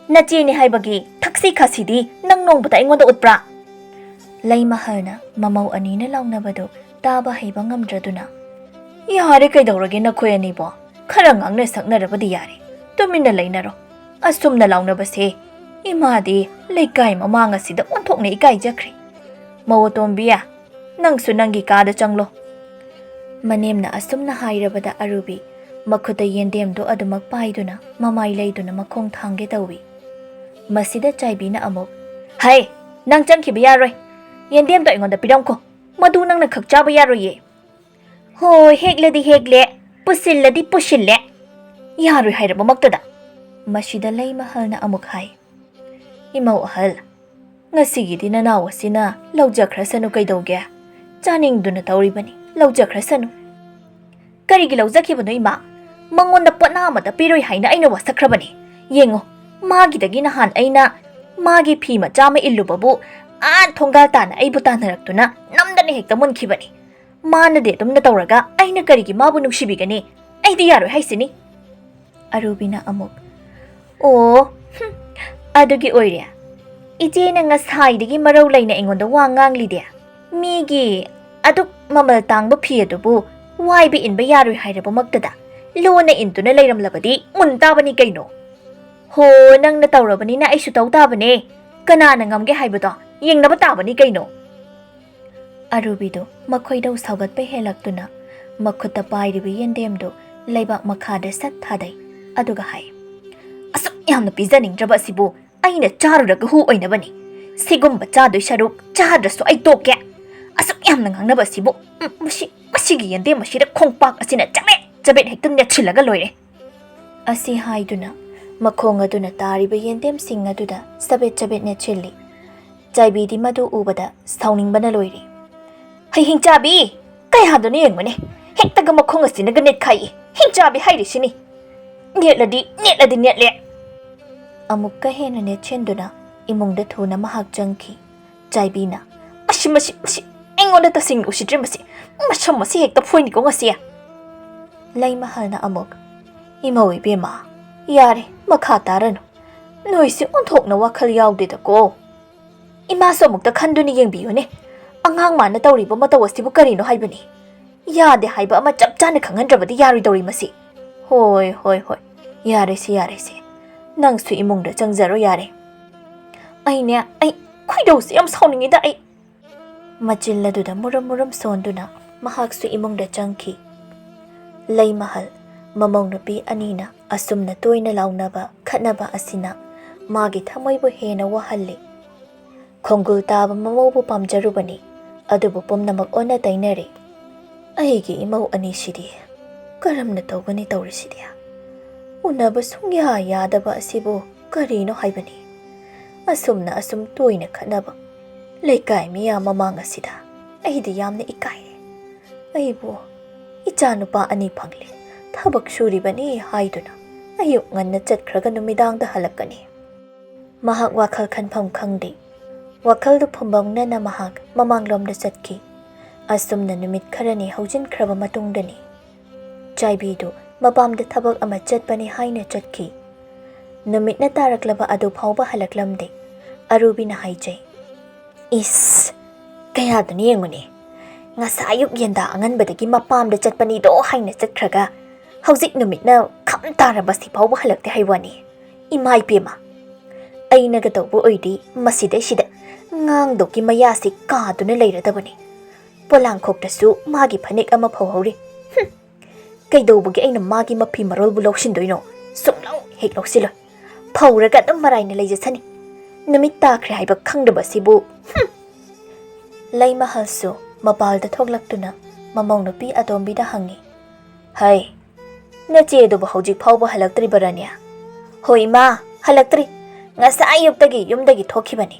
ꯅꯆꯦꯅꯦ ꯍꯥꯏꯕꯒꯤ ꯊꯛꯁꯤ ꯈꯥꯁꯤꯗꯤ ꯅꯪ ꯅꯣꯡꯃꯇ ꯑꯩꯉꯣꯟꯗ ꯎꯠꯄ꯭ꯔꯥ? ꯂꯩꯃꯍꯜꯅ ꯃꯃꯧ ꯑꯅꯤꯅ ꯂꯥꯎꯅꯕꯗꯨ ꯇꯥꯕ ꯍꯩꯕ ꯉꯝꯗ꯭ꯔꯗꯨꯅ, "ꯌꯥꯔꯦ, ꯀꯩꯗꯧꯔꯒꯦ ꯅꯈꯣꯏ ꯑꯅꯤꯕꯣ? ꯈꯔ ꯉꯥꯡꯅ ꯁꯛꯅꯔꯕꯗꯤ ꯌꯥꯔꯦ꯫ ꯇꯨꯃꯤꯟꯅ ꯂꯩꯅꯔꯣ꯫ ꯑꯁꯨꯝꯅ ꯂꯥꯎꯅꯕꯁꯦ ꯏꯃꯥꯗꯤ ꯂꯩꯀꯥꯏ ꯃꯃꯥꯡ ꯑꯁꯤꯗ ꯑꯣꯟꯊꯣꯛꯅ ꯏꯀꯥꯏꯖꯈ꯭ꯔꯦ꯫ ꯃꯧ ꯑꯇꯣꯝꯕꯤ, ꯅꯪꯁꯨ ꯅꯪꯒꯤ ꯀꯥꯗ ꯆꯪꯂꯣ꯫" ꯃꯅꯦꯝꯅ ꯑꯁꯨꯝꯅ ꯍꯥꯏꯔꯕꯗ ꯑꯔꯨꯕꯤ ꯃꯈꯨꯠꯇ ꯌꯦꯟꯗꯦꯝꯗꯣ ꯑꯗꯨꯃꯛ ꯄꯥꯏꯗꯨꯅ ꯃꯃꯥꯏ ꯂꯩꯗꯨꯅ ꯃꯈꯣꯡ ꯊꯥꯡꯒꯦ ꯇꯧꯏ꯫ ꯃꯁꯤꯗ ꯆꯥꯏꯕꯤꯅ ꯑꯃꯨꯛ, "ꯍꯩ, ꯅꯪ ꯆꯪꯈꯤꯕ ꯌꯥꯔꯣꯏ꯫ ꯌꯦꯟꯗꯦꯝꯗꯣ ꯑꯩꯉꯣꯟꯗ ꯄꯤꯔꯝꯈꯣ꯫ ꯃꯗꯨ ꯅꯪꯅ ꯈꯛ ꯆꯥꯕ ꯌꯥꯔꯣꯏꯌꯦ꯫" "ꯍꯣꯏ, ꯍꯦꯛꯂꯗꯤ ꯍꯦꯛꯂꯦ, ꯄꯨꯁꯤꯜꯂꯗꯤ ꯄꯨꯁꯤꯜꯂꯦ꯫ ꯌꯥꯔꯣꯏ ꯍꯥꯏꯔꯕꯃꯛꯇꯗ꯫" ꯃꯁꯤꯗ ꯂꯩꯃꯍꯜꯅ ꯑꯃꯨꯛ ꯍꯥꯏ, "ꯏꯃꯧ ꯑꯍꯜ, ꯉꯁꯤꯒꯤꯗꯤ ꯅꯅꯥꯎ ꯑꯁꯤꯅ ꯂꯧꯖꯈ꯭ꯔꯁꯅꯨ ꯀꯩꯗꯧꯒꯦ? ꯆꯥꯅꯤꯡꯗꯨꯅ ꯇꯧꯔꯤꯕꯅꯤ, ꯂꯧꯖꯈ꯭ꯔꯁꯅꯨ꯫" "ꯀꯔꯤꯒꯤ ꯂꯧꯖꯈꯤꯕꯅꯣ ꯏꯃꯥ? ꯃꯉꯣꯟꯗ ꯄꯣꯠꯅꯥ ꯑꯃꯠꯇ ꯄꯤꯔꯣꯏ ꯍꯥꯏꯅ ꯑꯩꯅ ꯋꯥꯁꯛꯈ꯭ꯔꯕꯅꯤ꯫ ꯌꯦꯡꯉꯨ, ꯃꯥꯒꯤꯗꯒꯤ ꯅꯍꯥꯟ ꯑꯩꯅ ꯃꯥꯒꯤ ꯐꯤ ꯃꯆꯥ ꯑꯃ ꯏꯜꯂꯨꯕꯕꯨ ꯑꯥ ꯊꯣꯡꯒꯥꯜ ꯇꯥꯅ ꯑꯩꯕꯨ ꯇꯥꯟꯅꯔꯛꯇꯨꯅ ꯅꯝꯗꯅ ꯍꯦꯛꯇ ꯃꯨꯟꯈꯤꯕꯅꯤ꯫ ꯃꯥꯅꯗꯤ ꯑꯗꯨꯝꯅ ꯇꯧꯔꯒ ꯑꯩꯅ ꯀꯔꯤꯒꯤ ꯃꯥꯕꯨ ꯅꯨꯡꯁꯤꯕꯤꯒꯅꯤ? ꯑꯩꯗꯤ ꯌꯥꯔꯣꯏ ꯍꯥꯏꯁꯤꯅꯤ꯫" ꯑꯔꯨꯕꯤꯅ ꯑꯃꯨꯛ, "ꯑꯣ, ꯍꯨꯝ, ꯑꯗꯨꯒꯤ ꯑꯣꯏꯔꯦ꯫ ꯏꯆꯦꯅ ꯉꯁꯥꯏꯗꯒꯤ ꯃꯔꯧ ꯂꯩꯅ ꯑꯩꯉꯣꯟꯗ ꯋꯥ ꯉꯥꯡꯂꯤꯗꯦ꯫ ꯃꯤꯒꯤ ꯑꯗꯨꯛ ꯃꯃꯜ ꯇꯥꯡꯕ ꯐꯤ ꯑꯗꯨꯕꯨ ꯋꯥꯏꯕ ꯏꯟꯕ ꯌꯥꯔꯣꯏ ꯍꯥꯏꯔꯕꯃꯛꯇꯗ ꯂꯣꯟꯅ ꯏꯟꯗꯨꯅ ꯂꯩꯔꯝꯂꯕꯗꯤ ꯃꯨꯟ ꯇꯥꯕꯅꯤ ꯀꯩꯅꯣ꯫ ꯍꯣ, ꯅꯪꯅ ꯇꯧꯔꯕꯅꯤꯅ ꯑꯩꯁꯨ ꯇꯧ ꯇꯥꯕꯅꯦ꯫ ꯀꯅꯥꯅ ꯉꯝꯒꯦ ꯍꯥꯏꯕꯗꯣ ꯌꯦꯡꯅꯕ ꯇꯥꯕꯅꯤ ꯀꯩꯅꯣ꯫" ꯑꯔꯨꯕꯤꯗꯨ ꯃꯈꯣꯏꯗꯧ ꯁꯥꯎꯒꯠꯄ ꯍꯦꯜꯂꯛꯇꯨꯅ ꯃꯈꯨꯠꯇ ꯄꯥꯏꯔꯤꯕ ꯌꯦꯟꯗꯦꯝꯗꯨ ꯂꯩꯕꯥꯛ ꯃꯈꯥꯗ ꯁꯠ ꯊꯥꯗꯩ꯫ ꯑꯗꯨꯒ ꯍꯥꯏ, "ꯑꯁꯨꯛ ꯌꯥꯝꯅ ꯄꯤꯖꯅꯤꯡꯗ꯭ꯔꯕ ꯑꯁꯤꯕꯨ ꯑꯩꯅ ꯆꯥꯔꯨꯔꯒ ꯍꯨ ꯑꯣꯏꯅꯕꯅꯤ꯫ ꯁꯤꯒꯨꯝꯕ ꯆꯥꯗꯣꯏ ꯁꯔꯨꯛ ꯆꯥꯗ꯭ꯔꯁꯨ ꯑꯩ ꯇꯣꯛꯀꯦ꯫ ꯑꯁꯨꯛ ꯌꯥꯝꯅ ꯉꯥꯡꯅꯕ ꯑꯁꯤꯕꯨ, ꯎꯝ, ꯃꯁꯤ, ꯃꯁꯤꯒꯤ ꯌꯦꯟꯗꯦꯝ ꯑꯁꯤꯗ ꯈꯣꯡꯄꯥꯛ ꯑꯁꯤꯅ ꯆꯕꯦꯠ ꯆꯕꯦꯠ ꯍꯦꯛꯇ ꯅꯦꯠꯁꯤꯜꯂꯒ ꯂꯣꯏꯔꯦ꯫" ꯑꯁꯤ ꯍꯥꯏꯗꯨꯅ ꯃꯈꯣꯡ ꯑꯗꯨꯅ ꯇꯥꯔꯤꯕ ꯌꯦꯟꯗꯦꯝꯁꯤꯡ ꯑꯗꯨꯗ ꯆꯕꯦꯠ ꯆꯕꯦꯠ ꯅꯦꯠꯁꯤꯜꯂꯤ꯫ ꯆꯥꯏꯕꯤꯗꯤ ꯃꯗꯨ ꯎꯕꯗ ꯁꯥꯎꯅꯤꯡꯕꯅ ꯂꯣꯏꯔꯦ꯫ "ꯍꯩ ꯍꯤꯡꯆꯥꯕꯤ, ꯀꯌꯥꯗꯅꯣ ꯌꯦꯡꯉꯨꯅꯦ, ꯍꯦꯛꯇꯒ ꯃꯈꯣꯡ ꯑꯁꯤꯅꯒ ꯅꯦꯠꯈꯥꯏꯌꯦ꯫ ꯍꯤꯡꯆꯥꯕꯤ ꯍꯥꯏꯔꯤꯁꯤꯅꯤ꯫ ꯅꯦꯠꯂꯗꯤ, ꯅꯦꯠꯂꯗꯤ ꯅꯦꯠꯂꯦ꯫" ꯑꯃꯨꯛꯀ ꯍꯦꯟꯅ ꯅꯦꯠꯁꯤꯟꯗꯨꯅ ꯏꯃꯨꯡꯗ ꯊꯨꯅ ꯃꯍꯥꯛ ꯆꯪꯈꯤ꯫ ꯆꯥꯏꯕꯤꯅ, "ꯃꯁꯤ, ꯃꯁꯤ, ꯃꯁꯤ ꯑꯩꯉꯣꯟꯗ ꯇꯁꯦꯡꯅ ꯎꯁꯤꯠꯇ꯭ꯔꯦ ꯃꯁꯤ꯫ ꯃꯁꯝ ꯑꯁꯤ ꯍꯦꯛꯇ ꯐꯣꯏꯅꯤꯀꯣ ꯉꯁꯤ꯫" ꯂꯩꯃꯍꯜꯅ ꯑꯃꯨꯛ, "ꯏꯃꯧ ꯏꯕꯦꯝꯃ, ꯌꯥꯔꯦ, ꯃꯈꯥ ꯇꯥꯔꯅꯨ꯫ ꯅꯣꯏꯁꯤ ꯑꯣꯟꯊꯣꯛꯅ ꯋꯥꯈꯜ ꯌꯥꯎꯗꯦꯗꯀꯣ꯫" ꯏꯃꯥꯁꯨ ꯑꯃꯨꯛꯇ ꯈꯟꯗꯨꯅ ꯌꯦꯡꯕꯤꯌꯨꯅꯦ꯫ ꯑꯉꯥꯡ ꯃꯥꯅ ꯇꯧꯔꯤꯕ ꯃꯇꯧ ꯑꯁꯤꯕꯨ ꯀꯔꯤꯅꯣ ꯍꯥꯏꯕꯅꯤ? ꯌꯥꯗꯦ ꯍꯥꯏꯕ ꯑꯃ ꯆꯞ ꯆꯥꯅ ꯈꯪꯍꯟꯗ꯭ꯔꯕꯗꯤ ꯌꯥꯔꯣꯏꯗꯧꯔꯤ ꯃꯁꯤ꯫ ꯍꯣꯏ, ꯍꯣꯏ, ꯍꯣꯏ꯫ ꯌꯥꯔꯦꯁꯦ, ꯌꯥꯔꯦꯁꯦ꯫ ꯅꯪꯁꯨ ꯏꯃꯨꯡꯗ ꯆꯪꯖꯔꯣ ꯌꯥꯔꯦ꯫ ꯑꯩꯅꯦ, ꯑꯩ ꯈꯣꯏꯗꯧꯁꯦ ꯌꯥꯝ ꯁꯥꯎꯅꯤꯡꯉꯤꯗ ꯑꯩ꯫ ꯃꯆꯤꯜ ꯑꯗꯨꯗ ꯃꯨꯔꯨꯝ ꯃꯨꯔꯨꯝ ꯁꯣꯟꯗꯨꯅ ꯃꯍꯥꯛꯁꯨ ꯏꯃꯨꯡꯗ ꯆꯪꯈꯤ꯫ ꯂꯩꯃꯍꯜ, ꯃꯃꯧ ꯅꯨꯄꯤ ꯑꯅꯤꯅ ꯑꯁꯨꯝꯅ ꯇꯣꯏꯅ ꯂꯥꯎꯅꯕ, ꯈꯠꯅꯕ ꯑꯁꯤꯅ ꯃꯥꯒꯤ ꯊꯃꯣꯏꯕꯨ ꯍꯦꯟꯅ ꯋꯥꯍꯜꯂꯤ꯫ ꯈꯣꯡꯒꯨꯜ ꯇꯥꯕ ꯃꯃꯧꯕꯨ ꯄꯥꯝꯖꯔꯨꯕꯅꯤ, ꯑꯗꯨꯕꯨ ꯄꯨꯝꯅꯃꯛ ꯑꯣꯟꯅ ꯇꯩꯅꯔꯦ꯫ ꯑꯩꯒꯤ ꯏꯃꯧ ꯑꯅꯤꯁꯤꯗꯤ ꯀꯔꯝꯅ ꯇꯧꯒꯅꯤ ꯇꯧꯔꯤꯁꯤꯗꯤ? ꯎꯅꯕ ꯁꯨꯡꯌꯥ ꯌꯥꯗꯕ ꯑꯁꯤꯕꯨ ꯀꯔꯤꯅꯣ ꯍꯥꯏꯕꯅꯤ? ꯑꯁꯨꯝꯅ ꯑꯁꯨꯝ ꯇꯣꯏꯅ ꯈꯠꯅꯕ, ꯂꯩꯀꯥꯏ ꯃꯤꯌꯥꯝ ꯃꯃꯥꯡ ꯑꯁꯤꯗ ꯑꯩꯗꯤ ꯌꯥꯝꯅ ꯏꯀꯥꯏꯔꯦ꯫ ꯑꯩꯕꯨ ꯏꯆꯥ ꯅꯨꯄꯥ ꯑꯅꯤ ꯐꯪꯂꯦ, ꯊꯕꯛ ꯁꯨꯔꯤꯕꯅꯤ ꯍꯥꯏꯗꯨꯅ ꯑꯌꯨꯛ ꯉꯟꯅ ꯆꯠꯈ꯭ꯔꯒ ꯅꯨꯃꯤꯗꯥꯡꯗ ꯍꯜꯂꯛꯀꯅꯤ꯫ ꯃꯍꯥꯛ ꯋꯥꯈꯜ ꯈꯟꯐꯝ ꯈꯪꯗꯦ꯫ ꯋꯥꯈꯜꯗꯨ ꯐꯨꯝꯕꯪꯅꯅ ꯃꯍꯥꯛ ꯃꯃꯥꯡꯂꯣꯝꯗ ꯆꯠꯈꯤ꯫ ꯑꯁꯨꯝꯅ ꯅꯨꯃꯤꯠ ꯈꯔꯅꯤ ꯍꯧꯖꯤꯟꯈ꯭ꯔꯕ ꯃꯇꯨꯡꯗꯅꯤ ꯆꯥꯏꯕꯤꯗꯨ ꯃꯄꯥꯝꯗ ꯊꯕꯛ ꯑꯃ ꯆꯠꯄꯅꯤ ꯍꯥꯏꯅ ꯆꯠꯈꯤ꯫ ꯅꯨꯃꯤꯠꯅ ꯇꯥꯔꯛꯂꯕ ꯑꯗꯨ ꯐꯥꯎꯕ ꯍꯜꯂꯛꯂꯝꯗꯦ꯫ ꯑꯔꯨꯕꯤꯅ ꯍꯥꯏꯖꯩ, "ꯏꯁ, ꯀꯌꯥꯗꯨꯅ ꯌꯦꯡꯉꯨꯅꯦ, ꯉꯁꯥꯏ ꯑꯌꯨꯛ ꯌꯦꯟꯗꯥ ꯑꯉꯟꯕꯗꯒꯤ ꯃꯄꯥꯝꯗ ꯆꯠꯄꯅꯤꯗꯣ ꯍꯥꯏꯅ ꯆꯠꯈ꯭ꯔꯒ ꯍꯧꯖꯤꯛ ꯅꯨꯃꯤꯠꯅ ꯈꯝ ꯇꯥꯔꯕ ꯁꯤ ꯐꯥꯎꯕ ꯍꯜꯂꯛꯇꯦ ꯍꯥꯏ ꯋꯥꯅꯤ꯫ ꯏꯃꯥ ꯏꯄꯦꯝꯃ, ꯑꯩꯅꯒ ꯇꯧꯕ ꯑꯣꯏꯗꯤ ꯃꯁꯤꯗꯩꯁꯤꯗ ꯉꯥꯡꯗꯧꯒꯤ ꯃꯌꯥꯁꯤ ꯀꯥꯗꯨꯅ ꯂꯩꯔꯗꯕꯅꯤ꯫ ꯄꯣꯂꯥꯡꯈꯣꯛꯇꯁꯨ ꯃꯥꯒꯤ ꯐꯅꯦꯛ ꯑꯃ ꯐꯧꯍꯧꯔꯤ꯫ ꯍꯨꯝ! ꯀꯩꯗꯧꯕꯒꯤ ꯑꯩꯅ ꯃꯥꯒꯤ ꯃꯐꯤ ꯃꯔꯣꯜꯕꯨ ꯂꯧꯁꯤꯟꯗꯣꯏꯅꯣ? ꯁꯨꯡꯂꯧ ꯍꯦꯛ ꯂꯧꯁꯤꯜꯂꯣꯏ꯫ ꯐꯧꯔꯒ ꯑꯗꯨꯝ ꯃꯔꯥꯏꯅ ꯂꯩꯖꯁꯅꯤ꯫ ꯅꯨꯃꯤꯠ ꯇꯥꯈ꯭ꯔꯦ ꯍꯥꯏꯕ ꯈꯪꯗꯕꯁꯤꯕꯨ꯫ ꯍꯨꯝ!" ꯂꯩꯃꯍꯜꯁꯨ ꯃꯄꯥꯜꯗ ꯊꯣꯛꯂꯛꯇꯨꯅ ꯃꯃꯧ ꯅꯨꯄꯤ ꯑꯇꯣꯝꯕꯤꯗ ꯍꯪꯉꯤ, "ꯍꯩ, ꯅꯆꯦꯗꯨꯕꯨ ꯍꯧꯖꯤꯛ ꯐꯥꯎꯕ ꯍꯜꯂꯛꯇ꯭ꯔꯤꯕꯔꯅꯦ?" "ꯍꯣꯏ ꯏꯃꯥ, ꯍꯜꯂꯛꯇ꯭ꯔꯤ꯫ ꯉꯁꯥꯏ ꯑꯌꯨꯛꯇꯒꯤ ꯌꯨꯝꯗꯒꯤ ꯊꯣꯛꯈꯤꯕꯅꯤ꯫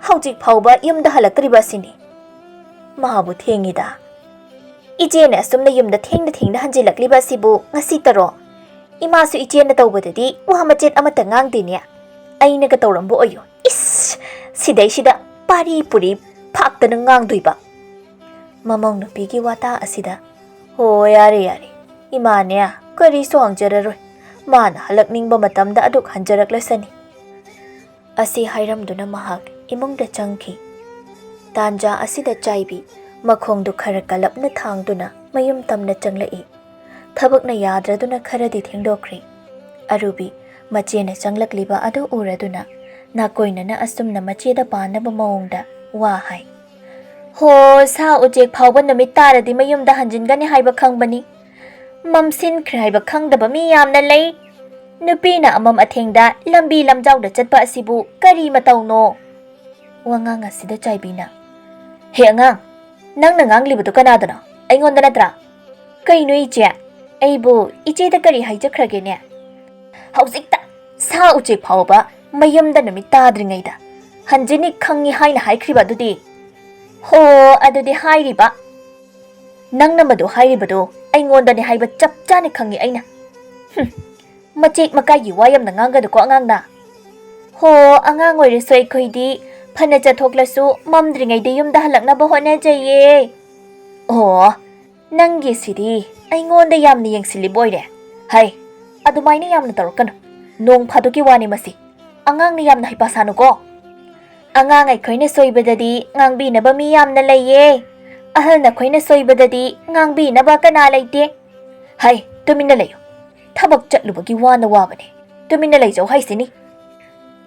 ꯍꯧꯖꯤꯛ ꯐꯥꯎꯕ ꯌꯨꯝꯗ ꯍꯜꯂꯛꯇ꯭ꯔꯤꯕ ꯑꯁꯤꯅꯤ꯫ ꯃꯥꯕꯨ ꯊꯦꯡꯉꯤꯗ꯫ ꯏꯆꯦꯅ ꯑꯁꯨꯝꯅ ꯌꯨꯝꯗ ꯊꯦꯡꯅ ꯊꯦꯡꯅ ꯍꯟꯖꯤꯜꯂꯛꯂꯤꯕ ꯑꯁꯤꯕꯨ ꯉꯁꯤꯇꯔꯣ? ꯏꯃꯥꯁꯨ ꯏꯆꯦꯅ ꯇꯧꯕꯗꯗꯤ ꯋꯥ ꯃꯆꯦꯠ ꯑꯃꯠꯇ ꯉꯥꯡꯗꯦꯅꯦ꯫ ꯑꯩꯅꯒ ꯇꯧꯔꯝꯕ ꯑꯣꯏꯌꯨ꯫ ꯏꯁ! ꯁꯤꯗꯩꯁꯤꯗ ꯄꯥꯔꯤ ꯄꯨꯔꯤ ꯐꯥꯛꯇꯅ ꯉꯥꯡꯗꯣꯏꯕ꯫" ꯃꯃꯧ ꯅꯨꯄꯤꯒꯤ ꯋꯥꯇꯥ ꯑꯁꯤꯗ, "ꯍꯣ, ꯌꯥꯔꯦ, ꯌꯥꯔꯦ꯫ ꯏꯃꯥꯅꯦ, ꯀꯔꯤꯁꯨ ꯍꯪꯖꯔꯔꯣꯏ꯫ ꯃꯥꯅ ꯍꯜꯂꯛꯅꯤꯡꯕ ꯃꯇꯝꯗ ꯑꯗꯨꯛ ꯍꯟꯖꯔꯛꯂꯁꯅꯤ꯫" ꯑꯁꯤ ꯍꯥꯏꯔꯝꯗꯨꯅ ꯃꯍꯥꯛ ꯏꯃꯨꯡꯗ ꯆꯪꯈꯤ꯫ ꯇꯥꯟꯖꯥ ꯑꯁꯤꯗ ꯆꯥꯏꯕꯤ ꯃꯈꯣꯡꯗꯨ ꯈꯔ ꯀꯜꯂꯞꯅ ꯊꯥꯡꯗꯨꯅ ꯃꯌꯨꯝ ꯇꯝꯅ ꯆꯪꯂꯛꯏ꯫ ꯊꯕꯛꯅ ꯌꯥꯗ꯭ꯔꯗꯨꯅ ꯈꯔꯗꯤ ꯊꯦꯡꯗꯣꯛꯈ꯭ꯔꯦ꯫ ꯑꯔꯨꯕꯤ ꯃꯆꯦꯅ ꯆꯪꯂꯛꯂꯤꯕ ꯑꯗꯨ ꯎꯔꯗꯨꯅ ꯅꯥꯀꯣꯏꯅꯅ ꯑꯁꯨꯝꯅ ꯃꯆꯦꯗ ꯄꯥꯟꯅꯕ ꯃꯑꯣꯡꯗ ꯋꯥ ꯍꯥꯏ꯫ "ꯍꯣ, ꯁꯥ ꯎꯆꯦꯛ ꯐꯥꯎꯕ ꯅꯨꯃꯤꯠ ꯇꯥꯔꯗꯤ ꯃꯌꯨꯝꯗ ꯍꯟꯖꯤꯟꯒꯅꯤ ꯍꯥꯏꯕ ꯈꯪꯕꯅꯤ꯫ ꯃꯝꯁꯤꯟꯈ꯭ꯔꯦ ꯍꯥꯏꯕ ꯈꯪꯗꯕ ꯃꯤ ꯌꯥꯝꯅ ꯂꯩ꯫ ꯅꯨꯄꯤꯅ ꯑꯃꯝ ꯑꯊꯦꯡꯗ ꯂꯝꯕꯤ ꯂꯝꯖꯥꯎꯗ ꯆꯠꯄ ꯑꯁꯤꯕꯨ ꯀꯔꯤ ꯃꯇꯧꯅꯣ?" ꯋꯥꯉꯥꯡ ꯑꯁꯤꯗ ꯆꯥꯏꯕꯤꯅ, "ꯍꯦ ꯑꯉꯥꯡ, ꯅꯪꯅ ꯉꯥꯡꯂꯤꯕꯗꯨ ꯀꯅꯥꯗꯅꯣ? ꯑꯩꯉꯣꯟꯗ ꯅꯠꯇ꯭ꯔꯥ?" "ꯀꯩꯅꯣ ꯏꯆꯦ? ꯑꯩꯕꯨ ꯏꯆꯦꯗ ꯀꯔꯤ ꯍꯥꯏꯖꯈ꯭ꯔꯒꯦꯅꯦ? ꯍꯧꯖꯤꯛꯇ ꯁꯥ ꯎꯆꯦꯛ ꯐꯥꯎꯕ ꯃꯌꯨꯝꯗ ꯅꯨꯃꯤꯠ ꯇꯥꯗ꯭ꯔꯤꯉꯩꯗ ꯍꯟꯖꯤꯟꯅꯤ ꯈꯪꯉꯤ ꯍꯥꯏꯅ ꯍꯥꯏꯈ꯭ꯔꯤꯕ ꯑꯗꯨꯗꯤ?" "ꯍꯣ, ꯑꯗꯨꯗꯤ ꯍꯥꯏꯔꯤꯕ꯫ ꯅꯪꯅ ꯃꯗꯨ ꯍꯥꯏꯔꯤꯕꯗꯣ ꯑꯩꯉꯣꯟꯗꯅꯤ ꯍꯥꯏꯕ ꯆꯞ ꯆꯥꯅ ꯈꯪꯉꯤ ꯑꯩꯅ꯫ ꯍꯨꯝ, ꯃꯆꯦꯛ ꯃꯀꯥꯏꯒꯤ ꯋꯥ ꯌꯥꯝꯅ ꯉꯥꯡꯒꯅꯨꯀꯣ ꯑꯉꯥꯡꯅ꯫ ꯍꯣ, ꯑꯉꯥꯡ ꯑꯣꯏꯔꯁꯨ ꯑꯩꯈꯣꯏꯗꯤ ꯐꯅ ꯆꯠꯊꯣꯛꯂꯁꯨ ꯃꯝꯗ꯭ꯔꯤꯉꯩꯗ ꯌꯨꯝꯗ ꯍꯜꯂꯛꯅꯕ ꯍꯣꯠꯅꯖꯩꯌꯦ꯫ ꯑꯣ, ꯅꯪꯒꯤꯁꯤꯗꯤ ꯑꯩꯉꯣꯟꯗ ꯌꯥꯝꯅ ꯌꯦꯡꯁꯤꯜꯂꯤꯕ ꯑꯣꯏꯔꯦ꯫ ꯍꯩ, ꯑꯗꯨꯃꯥꯏꯅ ꯌꯥꯝꯅ ꯇꯧꯔꯛꯀꯅꯨ꯫ ꯅꯣꯡ ꯐꯥꯗꯣꯛꯀꯤ ꯋꯥꯅꯤ ꯃꯁꯤ꯫ ꯑꯉꯥꯡꯅ ꯌꯥꯝꯅ ꯍꯩꯄꯥ ꯁꯥꯅꯨꯀꯣ꯫ ꯑꯉꯥꯡ ꯑꯩꯈꯣꯏꯅ ꯁꯣꯏꯕꯗꯗꯤ ꯉꯥꯡꯕꯤꯅꯕ ꯃꯤ ꯌꯥꯝꯅ ꯂꯩꯌꯦ꯫ ꯑꯍꯜ ꯅꯈꯣꯏꯅ ꯁꯣꯏꯕꯗꯗꯤ ꯉꯥꯡꯕꯤꯅꯕ ꯀꯅꯥ ꯂꯩꯇꯦ꯫ ꯍꯩ, ꯇꯨꯃꯤꯟꯅ ꯂꯩꯌꯨ꯫ ꯊꯕꯛ ꯆꯠꯂꯨꯕꯒꯤ ꯋꯥꯅ ꯋꯥꯕꯅꯦ꯫ ꯇꯨꯃꯤꯟꯅ ꯂꯩꯖꯧ ꯍꯥꯏꯁꯤꯅꯤ꯫"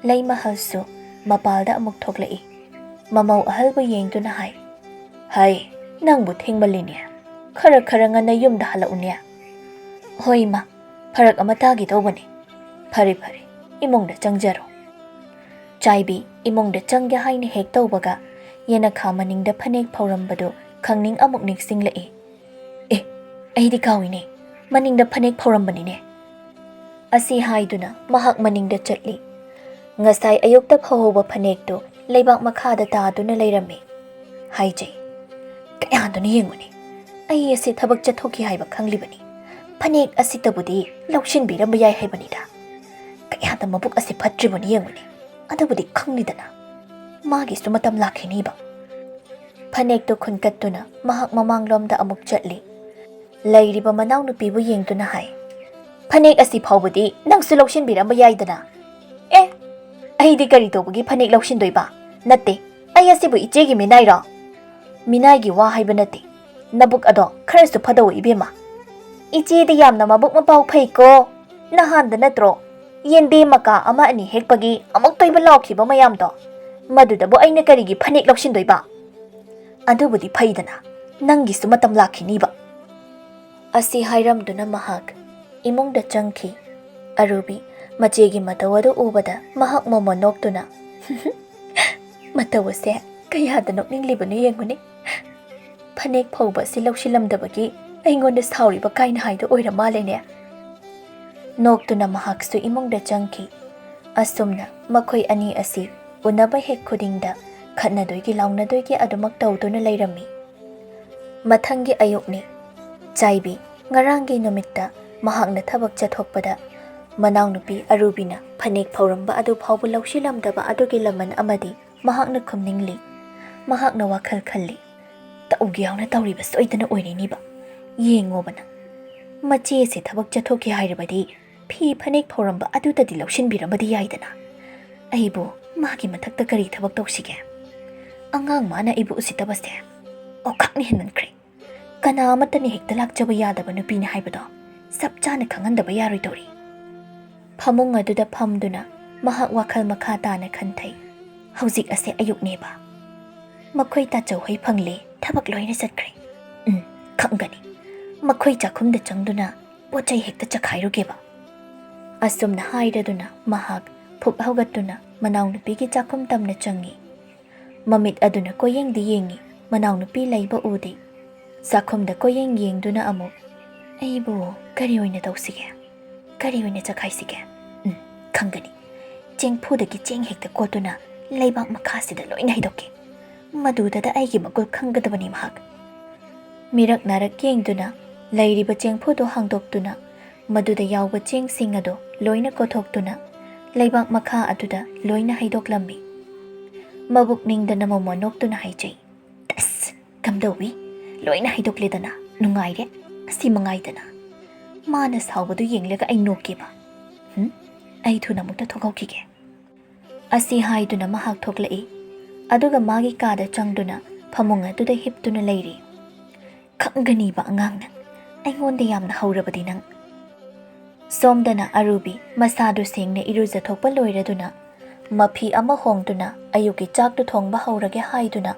ꯂꯩꯃꯍꯜꯁꯨ ꯃꯄꯥꯜꯗ ꯑꯃꯨꯛ ꯊꯣꯛꯂꯛꯏ꯫ ꯃꯃꯧ ꯑꯍꯜꯕꯨ ꯌꯦꯡꯗꯨꯅ ꯍꯥꯏ, "ꯍꯩ, ꯅꯪꯕꯨ ꯊꯦꯡꯃꯜꯂꯤꯅꯦ꯫ ꯈꯔ ꯈꯔ ꯉꯟꯅ ꯌꯨꯝꯗ ꯍꯜꯂꯛꯎꯅꯦ꯫" "ꯍꯣꯏ ꯏꯃꯥ, ꯐꯔꯛ ꯑꯃ ꯇꯥꯒꯦ ꯇꯧꯕꯅꯤ꯫" "ꯐꯔꯦ ꯐꯔꯦ, ꯏꯃꯨꯡꯗ ꯆꯪꯖꯔꯣ꯫" ꯆꯥꯏꯕꯤ ꯏꯃꯨꯡꯗ ꯆꯪꯒꯦ ꯍꯥꯏꯅ ꯍꯦꯛ ꯇꯧꯕꯒ ꯌꯦꯅꯈꯥ ꯃꯅꯤꯡꯗ ꯐꯅꯦꯛ ꯐꯧꯔꯝꯕꯗꯨ ꯈꯪꯅꯤꯡ ꯑꯃꯨꯛ ꯅꯤꯡꯁꯤꯡꯂꯛꯏ꯫ "ꯑꯦ, ꯑꯩꯗꯤ ꯀꯥꯎꯏꯅꯦ, ꯃꯅꯤꯡꯗ ꯐꯅꯦꯛ ꯐꯧꯔꯝꯕꯅꯤꯅꯦ꯫" ꯑꯁꯤ ꯍꯥꯏꯗꯨꯅ ꯃꯍꯥꯛ ꯃꯅꯤꯡꯗ ꯆꯠꯂꯤ꯫ ꯉꯁꯥꯏ ꯑꯌꯨꯛꯇ ꯐꯧꯍꯧꯕ ꯐꯅꯦꯛꯇꯨ ꯂꯩꯕꯥꯛ ꯃꯈꯥꯗ ꯇꯥꯗꯨꯅ ꯂꯩꯔꯝꯃꯤ꯫ ꯍꯥꯏꯖꯩ, "ꯀꯌꯥꯗꯨꯅ ꯌꯦꯡꯉꯨꯅꯦ, ꯑꯩ ꯑꯁꯤ ꯊꯕꯛ ꯆꯠꯊꯣꯛꯈꯤ ꯍꯥꯏꯕ ꯈꯪꯂꯤꯕꯅꯤ꯫ ꯐꯅꯦꯛ ꯑꯁꯤꯇꯕꯨꯗꯤ ꯂꯧꯁꯤꯟꯕꯤꯔꯝꯕ ꯌꯥꯏ ꯍꯥꯏꯕꯅꯤꯗ꯫ ꯀꯌꯥꯗ ꯃꯕꯨꯛ ꯑꯁꯤ ꯐꯠꯇ꯭ꯔꯤꯕꯅꯤ ꯌꯦꯡꯉꯨꯅꯦ꯫ ꯑꯗꯨꯕꯨꯗꯤ ꯈꯪꯂꯤꯗꯅ, ꯃꯥꯒꯤꯁꯨ ꯃꯇꯝ ꯂꯥꯛꯈꯤꯅꯤꯕ꯫" ꯐꯅꯦꯛꯇꯨ ꯈꯨꯟꯀꯠꯇꯨꯅ ꯃꯍꯥꯛ ꯃꯃꯥꯡꯂꯣꯝꯗ ꯑꯃꯨꯛ ꯆꯠꯂꯤ꯫ ꯂꯩꯔꯤꯕ ꯃꯅꯥꯎꯅꯨꯄꯤꯕꯨ ꯌꯦꯡꯗꯨꯅ ꯍꯥꯏ, "ꯐꯅꯦꯛ ꯑꯁꯤ ꯐꯥꯎꯕꯗꯤ ꯅꯪꯁꯨ ꯂꯧꯁꯤꯟꯕꯤꯔꯝꯕ ꯌꯥꯏꯗꯅ꯫" "ꯑꯦ, ꯑꯩꯗꯤ ꯀꯔꯤ ꯇꯧꯕꯒꯤ ꯐꯅꯦꯛ ꯂꯧꯁꯤꯟꯗꯣꯏꯕ? ꯅꯠꯇꯦ, ꯑꯩ ꯑꯁꯤꯕꯨ ꯏꯆꯦꯒꯤ ꯃꯤꯅꯥꯏꯔꯣ? ꯃꯤꯅꯥꯏꯒꯤ ꯋꯥ ꯍꯥꯏꯕ ꯅꯠꯇꯦ, ꯅꯕꯨꯛ ꯑꯗꯣ ꯈꯔꯁꯨ ꯐꯗꯧ ꯏꯕꯦꯝꯃ꯫ ꯏꯆꯦꯗꯤ ꯌꯥꯝꯅ ꯃꯕꯨꯛ ꯃꯄꯥꯎ ꯐꯩꯀꯣ꯫ ꯅꯍꯥꯟꯗ ꯅꯠꯇ꯭ꯔꯣ ꯌꯦꯟꯗꯦꯝ ꯃꯀꯥ ꯑꯃ ꯑꯅꯤ ꯍꯦꯛꯄꯒꯤ ꯑꯃꯨꯛꯇꯣꯏꯕ ꯂꯥꯎꯈꯤꯕ ꯃꯌꯥꯝꯗꯣ? ꯃꯗꯨꯗꯕꯨ ꯑꯩꯅ ꯀꯔꯤꯒꯤ ꯐꯅꯦꯛ ꯂꯧꯁꯤꯟꯗꯣꯏꯕ? ꯑꯗꯨꯕꯨꯗꯤ ꯐꯩꯗꯅ, ꯅꯪꯒꯤꯁꯨ ꯃꯇꯝ ꯂꯥꯛꯈꯤꯅꯤꯕ꯫ ꯑꯁꯤ ꯍꯥꯏꯔꯝꯗꯨꯅ ꯃꯍꯥꯛ ꯏꯃꯨꯡꯗ ꯆꯪꯈꯤ꯫ ꯑꯔꯨꯕꯤ ꯃꯆꯦꯒꯤ ꯃꯇꯧ ꯑꯗꯨ ꯎꯕꯗ ꯃꯍꯥꯛ ꯃꯣꯃꯣꯟ ꯅꯣꯛꯇꯨꯅ, "ꯃꯇꯧ ꯑꯁꯦ ꯀꯌꯥꯗ ꯅꯣꯛꯅꯤꯡꯂꯤꯕꯅꯣ ꯌꯦꯡꯉꯨꯅꯦ꯫ ꯐꯅꯦꯛ ꯐꯧꯕ ꯑꯁꯤ ꯂꯧꯁꯤꯜꯂꯝꯗꯕꯒꯤ ꯑꯩꯉꯣꯟꯗ ꯁꯥꯎꯔꯤꯕ ꯀꯥꯏꯅ ꯍꯥꯏꯗꯣ ꯑꯣꯏꯔ ꯃꯥꯜꯂꯦꯅꯦ"꯫ ꯅꯣꯛꯇꯨꯅ ꯃꯍꯥꯛꯁꯨ ꯏꯃꯨꯡꯗ ꯆꯪꯈꯤ꯫ ꯑꯁꯨꯝꯅ ꯃꯈꯣꯏ ꯑꯅꯤ ꯑꯁꯤ ꯎꯅꯕ ꯍꯦꯛ ꯈꯨꯗꯤꯡꯗ ꯈꯠꯅꯗꯣꯏꯒꯤ ꯂꯥꯎꯅꯗꯣꯏꯒꯤ ꯑꯗꯨꯃꯛ ꯇꯧꯗꯨꯅ ꯂꯩꯔꯝꯃꯤ꯫ ꯃꯊꯪꯒꯤ ꯑꯌꯨꯛꯅꯤ꯫ ꯆꯥꯏꯕꯤ ꯉꯔꯥꯡꯒꯤ ꯅꯨꯃꯤꯠꯇ ꯃꯍꯥꯛꯅ ꯊꯕꯛ ꯆꯠꯊꯣꯛꯄꯗ ꯃꯅꯥꯎꯅꯨꯄꯤ ꯑꯔꯨꯕꯤꯅ ꯐꯅꯦꯛ ꯐꯧꯔꯝꯕ ꯑꯗꯨ ꯐꯥꯎꯕ ꯂꯧꯁꯤꯜꯂꯝꯗꯕ ꯑꯗꯨꯒꯤ ꯂꯃꯟ ꯑꯃꯗꯤ ꯃꯍꯥꯛꯅ ꯈꯨꯝꯅꯤꯡꯂꯤ꯫ ꯃꯍꯥꯛꯅ ꯋꯥꯈꯜ ꯈꯜꯂꯤ, "ꯇꯧꯒꯦ ꯌꯥꯎꯅ ꯇꯧꯔꯤꯕ ꯁꯣꯏꯗꯅ ꯑꯣꯏꯔꯤꯅꯤꯕ꯫ ꯌꯦꯡꯉꯣꯕ ꯅꯪ, ꯃꯆꯦꯁꯦ ꯊꯕꯛ ꯆꯠꯊꯣꯛꯈꯤ ꯍꯥꯏꯔꯕꯗꯤ ꯐꯤ ꯐꯅꯦꯛ ꯐꯧꯔꯝꯕ ꯑꯗꯨꯗꯗꯤ ꯂꯧꯁꯤꯟꯕꯤꯔꯝꯕꯗꯤ ꯌꯥꯏꯗꯅ꯫ ꯑꯩꯕꯨ ꯃꯥꯒꯤ ꯃꯊꯛꯇ ꯀꯔꯤ ꯊꯕꯛ ꯇꯧꯁꯤꯒꯦ? ꯑꯉꯥꯡ ꯃꯥꯅ ꯑꯩꯕꯨ ꯎꯁꯤꯠꯇꯕꯁꯦ ꯑꯣꯈꯥꯛꯅ ꯍꯦꯟꯃꯟꯈ꯭ꯔꯦ꯫ ꯀꯅꯥ ꯑꯃꯠꯇꯅ ꯍꯦꯛꯇ ꯂꯥꯛꯆꯕ ꯌꯥꯗꯕ ꯅꯨꯄꯤꯅꯤ ꯍꯥꯏꯕꯗꯣ ꯆꯞ ꯆꯥꯅ ꯈꯪꯍꯟꯗꯕ ꯌꯥꯔꯣꯏꯗꯧꯔꯤ"꯫ ꯐꯃꯨꯡ ꯑꯗꯨꯗ ꯐꯝꯗꯨꯅ ꯃꯍꯥꯛ ꯋꯥꯈꯜ ꯃꯈꯥ ꯇꯥꯅ ꯈꯟꯊꯩ꯫ ꯍꯧꯖꯤꯛ ꯑꯁꯦ ꯑꯌꯨꯛꯅꯦꯕ꯫ ꯃꯈꯣꯏ ꯇꯥꯆꯧꯍꯣꯏ ꯐꯪꯂꯦ, ꯊꯕꯛ ꯂꯣꯏꯅ ꯆꯠꯈ꯭ꯔꯦ꯫ ꯎꯝ, ꯈꯪꯒꯅꯤ꯫ ꯃꯈꯣꯏ ꯆꯥꯛꯈꯨꯝꯗ ꯆꯪꯗꯨꯅ ꯄꯣꯠ ꯆꯩ ꯍꯦꯛꯇ ꯆꯈꯥꯏꯔꯨꯒꯦꯕ꯫ ꯑꯁꯨꯝꯅ ꯍꯥꯏꯔꯗꯨꯅ ꯃꯍꯥꯛ ꯐꯨꯛ ꯍꯧꯒꯠꯇꯨꯅ ꯃꯅꯥꯎꯅꯨꯄꯤꯒꯤ ꯆꯥꯛꯈꯨꯝ ꯇꯝꯅ ꯆꯪꯉꯤ꯫ ꯃꯃꯤꯠ ꯑꯗꯨꯅ ꯀꯣꯏꯌꯦꯡꯗꯤ ꯌꯦꯡꯉꯤ, ꯃꯅꯥꯎꯅꯨꯄꯤ ꯂꯩꯕ ꯎꯗꯦ꯫ ꯆꯥꯛꯈꯨꯝꯗ ꯀꯣꯏꯌꯦꯡ ꯌꯦꯡꯗꯨꯅ ꯑꯃꯨꯛ, "ꯑꯩꯕꯨ ꯀꯔꯤ ꯑꯣꯏꯅ ꯇꯧꯁꯤꯒꯦ? ꯀꯔꯤ ꯑꯣꯏꯅ ꯆꯈꯥꯏꯁꯤꯒꯦ? ꯎꯝ, ꯈꯪꯒꯅꯤ꯫ ꯆꯦꯡꯐꯨꯗꯒꯤ ꯆꯦꯡ ꯍꯦꯛꯇ ꯀꯣꯠꯇꯨꯅ ꯂꯩꯕꯥꯛ ꯃꯈꯥꯁꯤꯗ ꯂꯣꯏꯅ ꯍꯩꯗꯣꯛꯀꯦ꯫ ꯃꯗꯨꯗꯗ ꯑꯩꯒꯤ ꯃꯒꯨꯜ ꯈꯪꯒꯗꯕꯅꯤ ꯃꯍꯥꯛ"꯫ ꯃꯤꯔꯛ ꯅꯥꯔꯛ ꯌꯦꯡꯗꯨꯅ ꯂꯩꯔꯤꯕ ꯆꯦꯡꯐꯨꯗꯨ ꯍꯥꯡꯗꯣꯛꯇꯨꯅ ꯃꯗꯨꯗ ꯌꯥꯎꯕ ꯆꯦꯡꯁꯤꯡ ꯑꯗꯨ ꯂꯣꯏꯅ ꯀꯣꯊꯣꯛꯇꯨꯅ ꯂꯩꯕꯥꯛ ꯃꯈꯥ ꯑꯗꯨꯗ ꯂꯣꯏꯅ ꯍꯩꯗꯣꯛꯂꯝꯃꯤ꯫ ꯃꯕꯨꯛ ꯅꯤꯡꯗꯅ ꯃꯣꯃꯣꯟ ꯅꯣꯛꯇꯨꯅ ꯍꯥꯏꯖꯩ, "ꯑꯁ, ꯀꯝꯗꯧꯏ? ꯂꯣꯏꯅ ꯍꯩꯗꯣꯛꯂꯦꯗꯅ, ꯅꯨꯡꯉꯥꯏꯔꯦ꯫ ꯑꯁꯤ ꯃꯉꯥꯏꯗꯅ"꯫ ꯃꯥꯅ ꯁꯥꯎꯕꯗꯨ ꯌꯦꯡꯂꯒ ꯑꯩ ꯅꯣꯛꯀꯦꯕ꯫ ꯍꯨꯝ? ꯑꯩ ꯊꯨꯅ ꯑꯃꯨꯛꯇ ꯊꯣꯛꯍꯧꯈꯤꯒꯦ꯫ ꯑꯁꯤ ꯍꯥꯏꯗꯨꯅ ꯃꯍꯥꯛ ꯊꯣꯛꯂꯛꯏ꯫ ꯑꯗꯨꯒ ꯃꯥꯒꯤ ꯀꯥꯗ ꯆꯪꯗꯨꯅ ꯐꯃꯨꯡ ꯑꯗꯨꯗ ꯍꯤꯞꯇꯨꯅ ꯂꯩꯔꯤ꯫ "ꯈꯪꯒꯅꯤꯕ ꯑꯉꯥꯡ ꯅꯪ, ꯑꯩꯉꯣꯟꯗ ꯌꯥꯝꯅ ꯍꯧꯔꯕꯗꯤ ꯅꯪ꯫" ꯁꯣꯝꯗꯅ ꯑꯔꯨꯕꯤ ꯃꯁꯥꯗꯨ ꯁꯦꯡꯅ ꯏꯔꯨꯖꯊꯣꯛꯄ ꯂꯣꯏꯔꯗꯨꯅ, ꯃꯐꯤ ꯑꯃ ꯍꯣꯡꯗꯨꯅ ꯑꯌꯨꯛꯀꯤ ꯆꯥꯛꯇꯨ ꯊꯣꯡꯕ ꯍꯧꯔꯒꯦ ꯍꯥꯏꯗꯨꯅ,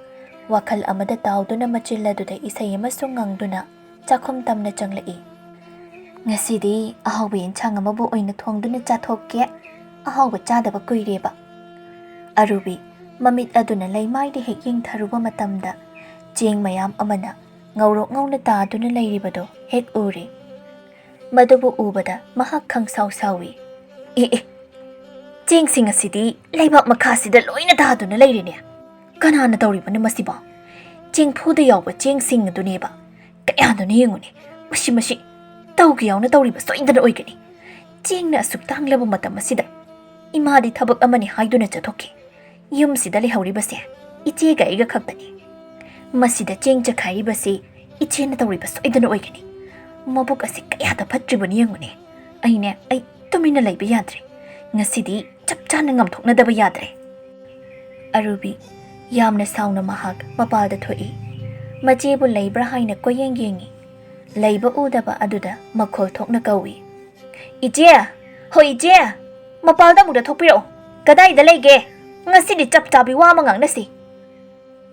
ꯋꯥꯈꯜ ꯑꯃꯗ ꯇꯥꯎꯗꯨꯅ ꯃꯆꯤꯜ ꯑꯗꯨꯗ ꯏꯁꯩ ꯑꯃꯁꯨ ꯉꯪꯗꯨꯅ ꯆꯥꯛꯈꯨꯝ ꯇꯝꯅ ꯆꯪꯂꯛꯏ꯫ "ꯉꯁꯤꯗꯤ ꯑꯍꯥꯎꯕ ꯌꯦꯟꯁꯥꯡ ꯑꯃꯕꯨ ꯑꯣꯏꯅ ꯊꯣꯡꯗꯨꯅ ꯆꯥꯊꯣꯛꯀꯦ, ꯑꯍꯥꯎꯕ ꯆꯥꯗꯕ ꯀꯨꯏꯔꯦꯕ꯫" ꯑꯔꯨꯕꯤ ꯃꯃꯤꯠ ꯑꯗꯨꯅ ꯂꯩꯃꯥꯏꯗ ꯍꯦꯛ ꯌꯦꯡꯊꯔꯨꯕ ꯃꯇꯝꯗ, ꯆꯦꯡ ꯃꯌꯥꯝ ꯑꯃꯅ ꯉꯧꯔꯣꯛ ꯉꯧꯅ ꯇꯥꯗꯨꯅ ꯂꯩꯔꯤꯕꯗꯨ ꯍꯦꯛ ꯎꯔꯦ꯫ ꯃꯗꯨꯕꯨ ꯎꯕꯗ ꯃꯍꯥꯛ ꯈꯪꯁꯥꯎ ꯁꯥꯎꯏ꯫ "ꯑꯦ ꯑꯦ, ꯆꯦꯡꯁꯤꯡ ꯑꯁꯤꯗꯤ ꯂꯩꯕꯥꯛ ꯃꯈꯥꯁꯤꯗ ꯂꯣꯏꯅ ꯇꯥꯗꯨꯅ ꯂꯩꯔꯦꯅꯦ꯫ ꯀꯅꯥꯅ ꯇꯧꯔꯤꯕꯅꯣ ꯃꯁꯤꯕꯣ? ꯆꯦꯡꯐꯨꯗ ꯌꯥꯎꯕ ꯆꯦꯡꯁꯤꯡ ꯑꯗꯨꯅꯦꯕ꯫ ꯀꯌꯥꯗꯨꯅ ꯌꯦꯡꯉꯨꯅꯦ꯫ ꯃꯁꯤ, ꯃꯁꯤ ꯇꯧꯒꯦ ꯌꯥꯎꯅ ꯇꯧꯔꯤꯕ ꯁꯣꯏꯗꯅ ꯑꯣꯏꯒꯅꯤ꯫ ꯆꯦꯡꯅ ꯑꯁꯨꯛ ꯇꯥꯡꯂꯕ ꯃꯇꯝ ꯑꯁꯤꯗ ꯏꯃꯥꯗꯤ ꯊꯕꯛ ꯑꯃꯅꯤ ꯍꯥꯏꯗꯨꯅ ꯆꯠꯊꯣꯛꯈꯤ꯫ ꯌꯨꯝꯁꯤꯗ ꯂꯩꯍꯧꯔꯤꯕꯁꯦ ꯏꯆꯦꯒ ꯑꯩꯒ ꯈꯛꯇꯅꯤ꯫ ꯃꯁꯤꯗ ꯆꯦꯡ ꯆꯈꯥꯏꯔꯤꯕꯁꯤ ꯏꯆꯦꯅ ꯇꯧꯔꯤꯕ ꯁꯣꯏꯗꯅ ꯑꯣꯏꯒꯅꯤ꯫ ꯃꯕꯨꯛ ꯑꯁꯤ ꯀꯌꯥꯗ ꯐꯠꯇ꯭ꯔꯤꯕꯅꯣ ꯌꯦꯡꯉꯨꯅꯦ꯫ ꯑꯩꯅꯦ, ꯑꯩ ꯇꯨꯃꯤꯟꯅ ꯂꯩꯕ ꯌꯥꯗ꯭ꯔꯦ꯫ ꯉꯁꯤꯗꯤ ꯆꯞ ꯆꯥꯅ ꯉꯝꯊꯣꯛꯅꯗꯕ ꯌꯥꯗ꯭ꯔꯦ꯫" ꯑꯔꯨꯕꯤ ꯌꯥꯝꯅ ꯁꯥꯎꯅ ꯃꯍꯥꯛ ꯃꯄꯥꯜꯗ ꯊꯣꯛꯏ꯫ ꯃꯆꯦꯕꯨ ꯂꯩꯕ꯭ꯔꯥ ꯍꯥꯏꯅ ꯀꯣꯏꯌꯦꯡ ꯌꯦꯡꯉꯤ꯫ ꯂꯩꯕ ꯎꯗꯕ ꯑꯗꯨꯗ ꯃꯈꯣꯜ ꯊꯣꯛꯅ ꯀꯧꯏ꯫ "ꯏꯆꯦ! ꯍꯣꯏ ꯏꯆꯦ! ꯃꯄꯥꯜꯗ ꯑꯃꯨꯛꯇ ꯊꯣꯛꯄꯤꯔꯛꯑꯣ꯫ ꯀꯗꯥꯏꯗ ꯂꯩꯒꯦ? ꯉꯁꯤꯗꯤ ꯆꯞ ꯆꯥꯕꯤ ꯋꯥ ꯑꯃ ꯉꯥꯡꯅꯁꯤ꯫"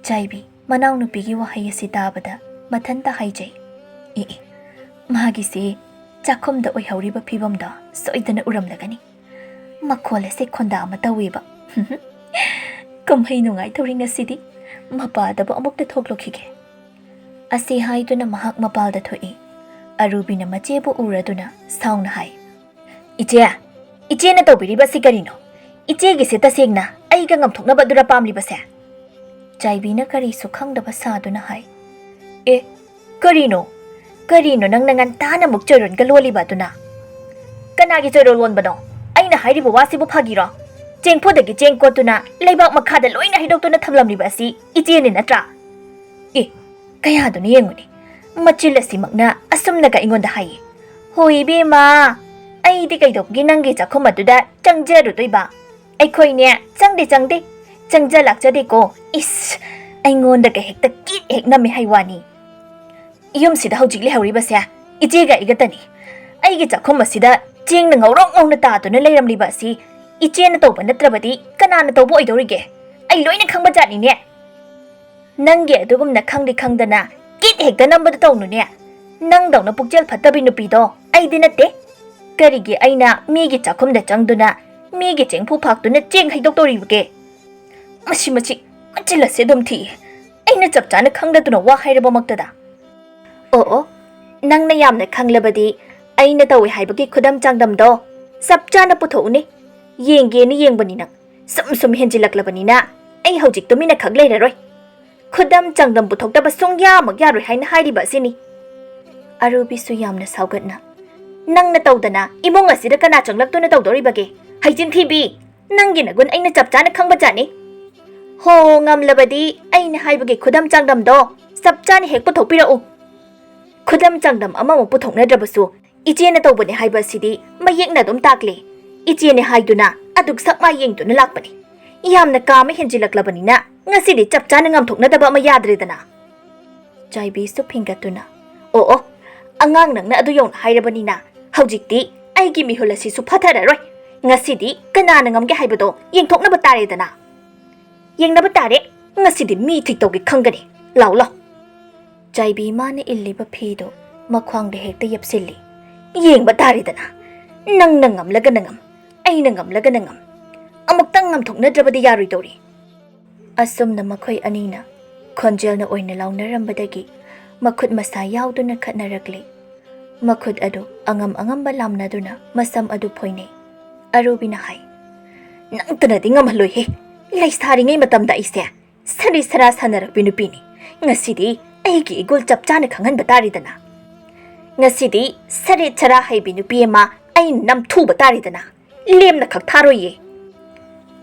ꯆꯥꯏꯕꯤ ꯃꯅꯥꯎꯅꯨꯄꯤꯒꯤ ꯋꯥꯍꯩ ꯑꯁꯤ ꯇꯥꯕꯗ ꯃꯊꯟꯇ ꯍꯥꯏꯖꯩ꯫ "ꯑꯦ ꯑꯦ, ꯃꯥꯒꯤꯁꯦ ꯆꯥꯛꯈꯨꯝꯗ ꯑꯣꯏꯍꯧꯔꯤꯕ ꯐꯤꯕꯝꯗꯣ ꯁꯣꯏꯗꯅ ꯎꯔꯝꯂꯒꯅꯤ꯫ ꯃꯈꯣꯜ ꯑꯁꯦ ꯈꯣꯟꯗꯥ ꯑꯃ ꯇꯧꯋꯦꯕ꯫ ꯀꯨꯝꯍꯩ ꯅꯨꯡꯉꯥꯏꯗꯧꯔꯤ ꯉꯁꯤꯗꯤ꯫ ꯃꯄꯥꯗꯕꯨ ꯑꯃꯨꯛꯇ ꯊꯣꯛꯂꯨꯈꯤꯒꯦ꯫" ꯑꯁꯤ ꯍꯥꯏꯗꯨꯅ ꯃꯍꯥꯛ ꯃꯄꯥꯜꯗ ꯊꯣꯛꯏ꯫ ꯑꯔꯨꯕꯤꯅ ꯃꯆꯦꯕꯨ ꯎꯔꯗꯨꯅ ꯁꯥꯎꯅ ꯍꯥꯏ꯫ "ꯏꯆꯦ, ꯏꯆꯦꯅ ꯇꯧꯕꯤꯔꯤꯕꯁꯤ ꯀꯔꯤꯅꯣ? ꯏꯆꯦꯒꯤꯁꯦ ꯇꯁꯦꯡꯅ ꯑꯩꯒ ꯉꯝꯊꯣꯛꯅꯕꯗꯨꯔ ꯄꯥꯝꯂꯤꯕꯁꯦ?" ꯆꯥꯏꯕꯤꯅ ꯀꯔꯤꯁꯨ ꯈꯪꯗꯕ ꯁꯥꯗꯨꯅ ꯍꯥꯏ꯫ "ꯑꯦ, ꯀꯔꯤꯅꯣ? ꯀꯔꯤꯅꯣ ꯅꯪꯅ ꯉꯟꯇꯥꯅ ꯑꯃꯨꯛ ꯆꯣꯏꯔꯣꯟꯒ ꯂꯣꯜꯂꯤꯕ ꯑꯗꯨꯅ?" "ꯀꯅꯥꯒꯤ ꯆꯣꯏꯔꯣꯜ ꯂꯣꯟꯕꯅꯣ? ꯑꯩꯅ ꯍꯥꯏꯔꯤꯕ ꯋꯥꯁꯤꯕꯨ ꯐꯥꯒꯤꯔꯣ? ꯆꯦꯡꯐꯨꯗꯒꯤ ꯆꯦꯡ ꯀꯣꯠꯇꯨꯅ ꯂꯩꯕꯥꯛ ꯃꯈꯥꯗ ꯂꯣꯏꯅ ꯍꯩꯗꯣꯛꯇꯨꯅ ꯊꯝꯂꯝꯂꯤꯕ ꯑꯁꯤ ꯏꯆꯦꯅꯤ ꯅꯠꯇ꯭ꯔꯥ?" "ꯑꯦ, ꯀꯌꯥꯗꯨꯅ ꯌꯦꯡꯉꯨꯅꯦ, ꯃꯆꯤꯜ ꯑꯁꯤꯃꯛꯅ ꯑꯁꯨꯝꯅꯒ ꯑꯩꯉꯣꯟꯗ ꯍꯥꯏꯌꯦ꯫ ꯍꯣꯏ ꯏꯕꯦꯝꯃ, ꯑꯩꯗꯤ ꯀꯩꯗꯧꯕꯒꯤ ꯅꯪꯒꯤ ꯆꯥꯛꯈꯨꯝ ꯑꯗꯨꯗ ꯆꯪꯖꯔꯨꯗꯣꯏꯕ? ꯑꯩꯈꯣꯏꯅꯦ, ꯆꯪꯗꯦ, ꯆꯪꯗꯦ, ꯆꯪꯖ ꯂꯥꯛꯆꯗꯦꯀꯣ꯫ ꯏꯁ, ꯑꯩꯉꯣꯟꯗꯒ ꯍꯦꯛꯇ ꯀꯤꯠ ꯍꯦꯛ ꯅꯝꯃꯦ ꯍꯥꯏ ꯋꯥꯅꯤ꯫ ꯌꯨꯝꯁꯤꯗ ꯍꯧꯖꯤꯛ ꯂꯩꯍꯧꯔꯤꯕꯁꯦ ꯏꯆꯦꯒ ꯑꯩꯒꯇꯅꯤ꯫ ꯑꯩꯒꯤ ꯆꯥꯛꯈꯨꯝ ꯑꯁꯤꯗ ꯆꯦꯡꯅ ꯉꯧꯔꯣꯛ ꯉꯧꯅ ꯇꯥꯗꯨꯅ ꯂꯩꯔꯝꯂꯤꯕ ꯑꯁꯤ ꯏꯆꯦꯅ ꯇꯧꯕ ꯅꯠꯇ꯭ꯔꯕꯗꯤ ꯀꯅꯥꯅ ꯇꯧꯕ ꯑꯣꯏꯗꯧꯔꯤꯒꯦ? ꯑꯩ ꯂꯣꯏꯅ ꯈꯪꯕ ꯖꯥꯠꯅꯤꯅꯦ꯫ ꯅꯪꯒꯤ ꯑꯗꯨꯒꯨꯝꯅ ꯈꯪꯗꯤ ꯈꯪꯗꯅ ꯀꯤꯠ ꯍꯦꯛꯇ ꯅꯝꯕꯗꯨ ꯇꯧꯅꯨꯅꯦ꯫ ꯅꯪꯗꯧꯅ ꯄꯨꯛꯆꯦꯜ ꯐꯠꯇꯕꯤ ꯅꯨꯄꯤꯗꯣ ꯑꯩꯗꯤ ꯅꯠꯇꯦ꯫ ꯀꯔꯤꯒꯤ ꯑꯩꯅ ꯃꯤꯒꯤ ꯆꯥꯛꯈꯨꯝꯗ ꯆꯪꯗꯨꯅ, ꯃꯤꯒꯤ ꯆꯦꯡꯐꯨ ꯐꯥꯛꯇꯨꯅ ꯆꯦꯡ ꯍꯩꯗꯣꯛꯇꯧꯔꯤꯕꯒꯦ? ꯃꯁꯤ, ꯃꯁꯤ, ꯃꯆꯤꯜ ꯑꯁꯤ ꯑꯗꯨꯝ ꯊꯤ꯫ ꯑꯩꯅ ꯆꯞ ꯆꯥꯅ ꯈꯪꯗꯗꯨꯅ ꯋꯥ ꯍꯥꯏꯔꯕꯃꯛꯇꯗ꯫ ꯑꯣ, ꯑꯣ, ꯅꯪꯅ ꯌꯥꯝꯅ ꯈꯪꯂꯕꯗꯤ ꯑꯩꯅ ꯇꯧꯏ ꯍꯥꯏꯕꯒꯤ ꯈꯨꯗꯝ ꯆꯥꯡꯗꯝꯗꯣ ꯆꯞ ꯆꯥꯅ ꯄꯨꯊꯣꯛꯎꯅꯦ꯫ ꯌꯦꯡꯒꯦꯅ ꯌꯦꯡꯕꯅꯤ ꯅꯪ꯫ ꯁꯨꯝ ꯁꯨꯝ ꯍꯦꯟꯖꯤꯜꯂꯛꯂꯕꯅꯤꯅ ꯑꯩ ꯍꯧꯖꯤꯛ ꯇꯨꯃꯤꯟꯅ ꯈꯛ ꯂꯩꯔꯔꯣꯏ꯫ ꯈꯨꯗꯝ ꯆꯥꯡꯗꯝ ꯄꯨꯊꯣꯛꯇꯕ ꯁꯨꯡꯌꯥꯃꯛ ꯌꯥꯔꯣꯏ ꯍꯥꯏꯅ ꯍꯥꯏꯔꯤꯕ ꯑꯁꯤꯅꯤ꯫ ꯑꯔꯨꯕꯤꯁꯨ ꯌꯥꯝꯅ ꯁꯥꯎꯒꯠꯅ, "ꯅꯪꯅ ꯇꯧꯗꯅ ꯏꯃꯨꯡ ꯑꯁꯤꯗ ꯀꯅꯥ ꯆꯪꯂꯛꯇꯨꯅ ꯇꯧꯗꯧꯔꯤꯕꯒꯦ? ꯍꯩꯆꯤꯟ ꯊꯤꯕꯤ! ꯅꯪꯒꯤ ꯅꯒꯨꯟ ꯑꯩꯅ ꯆꯞ ꯆꯥꯅ ꯈꯪꯕ ꯖꯥꯠꯅꯤ꯫ ꯍꯣ, ꯉꯝꯂꯕꯗꯤ ꯑꯩꯅ ꯍꯥꯏꯕꯒꯤ ꯈꯨꯗꯝ ꯆꯥꯡꯗꯝꯗꯣ ꯆꯞ ꯆꯥꯅ ꯍꯦꯛ ꯄꯨꯊꯣꯛꯄꯤꯔꯛꯎ꯫" ꯈꯨꯗꯝ ꯆꯥꯡꯗꯝ ꯑꯃꯃꯨꯛ ꯄꯨꯊꯣꯛꯅꯗ꯭ꯔꯕꯁꯨ ꯏꯆꯦꯅ ꯇꯧꯕꯅꯦ ꯍꯥꯏꯕ ꯑꯁꯤꯗꯤ ꯃꯌꯦꯛꯅ ꯑꯗꯨꯝ ꯇꯥꯛꯂꯦ꯫ ꯏꯆꯦꯅꯦ ꯍꯥꯏꯗꯨꯅ ꯑꯗꯨꯛ ꯁꯛ ꯃꯥꯏ ꯌꯦꯡꯗꯨꯅ ꯂꯥꯛꯄꯅꯤ꯫ ꯌꯥꯝꯅ ꯀꯥ ꯑꯃ ꯍꯦꯟꯖꯤꯜꯂꯛꯂꯕꯅꯤꯅ ꯉꯁꯤꯗꯤ ꯆꯞ ꯆꯥꯅ ꯉꯝꯊꯣꯛꯅꯗꯕ ꯑꯃ ꯌꯥꯗ꯭ꯔꯦꯗꯅ꯫ ꯆꯥꯏꯕꯤꯁꯨ ꯐꯤꯡꯒꯠꯇꯨꯅ, "ꯑꯣ, ꯑꯣ, ꯑꯉꯥꯡ ꯅꯪꯅ ꯑꯗꯨ ꯌꯧꯅ ꯍꯥꯏꯔꯕꯅꯤꯅ ꯍꯧꯖꯤꯛꯇꯤ ꯑꯩꯒꯤ ꯃꯤꯍꯨꯜ ꯑꯁꯤꯁꯨ ꯐꯊꯔꯔꯣꯏ꯫ ꯉꯁꯤꯗꯤ ꯀꯅꯥꯅ ꯉꯝꯒꯦ ꯍꯥꯏꯕꯗꯣ ꯌꯦꯡꯊꯣꯛꯅꯕ ꯇꯥꯔꯦꯗꯅ꯫ ꯌꯦꯡꯅꯕ ꯇꯥꯔꯦ꯫ ꯉꯁꯤꯗꯤ ꯃꯤ ꯊꯤꯛꯇꯧꯒꯦ ꯈꯪꯒꯅꯤ꯫ ꯂꯥꯎ, ꯂꯥꯎ꯫" ꯆꯥꯏꯕꯤ ꯃꯥꯅ ꯏꯜꯂꯤꯕ ꯐꯤꯗꯨ ꯃꯈ꯭ꯋꯥꯡꯗ ꯍꯦꯛꯇ ꯌꯦꯞꯁꯤꯜꯂꯤ꯫ "ꯌꯦꯡꯕ ꯇꯥꯔꯦꯗꯅ꯫ ꯅꯪꯅ ꯉꯝꯂꯒꯅ ꯉꯝ, ꯑꯩꯅ ꯉꯝꯂꯒꯅ ꯉꯝ꯫ ꯑꯃꯨꯛꯇꯪ ꯉꯝꯊꯣꯛꯅꯗ꯭ꯔꯕꯗꯤ ꯌꯥꯔꯣꯏꯗꯧꯔꯤ꯫" ꯑꯁꯨꯝꯅ ꯃꯈꯣꯏ ꯑꯅꯤꯅ ꯈꯣꯟꯖꯦꯜꯅ ꯑꯣꯏꯅ ꯂꯥꯎꯅꯔꯝꯕꯗꯒꯤ ꯃꯈꯨꯠ ꯃꯁꯥ ꯌꯥꯎꯗꯨꯅ ꯈꯠꯅꯔꯛꯂꯤ꯫ ꯃꯈꯨꯠ ꯑꯗꯨ ꯑꯉꯝ ꯑꯉꯝꯕ ꯂꯥꯝꯅꯗꯨꯅ ꯃꯁꯝ ꯑꯗꯨ ꯐꯣꯏꯅꯩ꯫ ꯑꯔꯨꯕꯤꯅ ꯍꯥꯏ, "ꯅꯪꯇꯅꯗꯤ ꯉꯝꯍꯜꯂꯣꯏꯍꯦ꯫ ꯂꯩꯁꯥꯔꯤꯉꯩ ꯃꯇꯝꯗ ꯑꯩꯁꯦ ꯁꯔꯤ ꯁꯔꯥ ꯁꯥꯟꯅꯔꯛꯄꯤ ꯅꯨꯄꯤꯅꯤ꯫ ꯉꯁꯤꯗꯤ ꯑꯩꯒꯤ ꯏꯒꯨꯜ ꯆꯞ ꯆꯥꯅ ꯈꯪꯍꯟꯕ ꯇꯥꯔꯦꯗꯅ꯫ ꯉꯁꯤꯗꯤ ꯁꯔꯤꯠ ꯁꯔꯥ ꯍꯩꯕꯤ ꯅꯨꯄꯤ ꯑꯃ ꯑꯩꯅ ꯅꯝꯊꯨꯕ ꯇꯥꯔꯦꯗꯅ꯫ ꯂꯦꯝꯅ ꯈꯛ ꯊꯥꯔꯣꯏꯌꯦ꯫"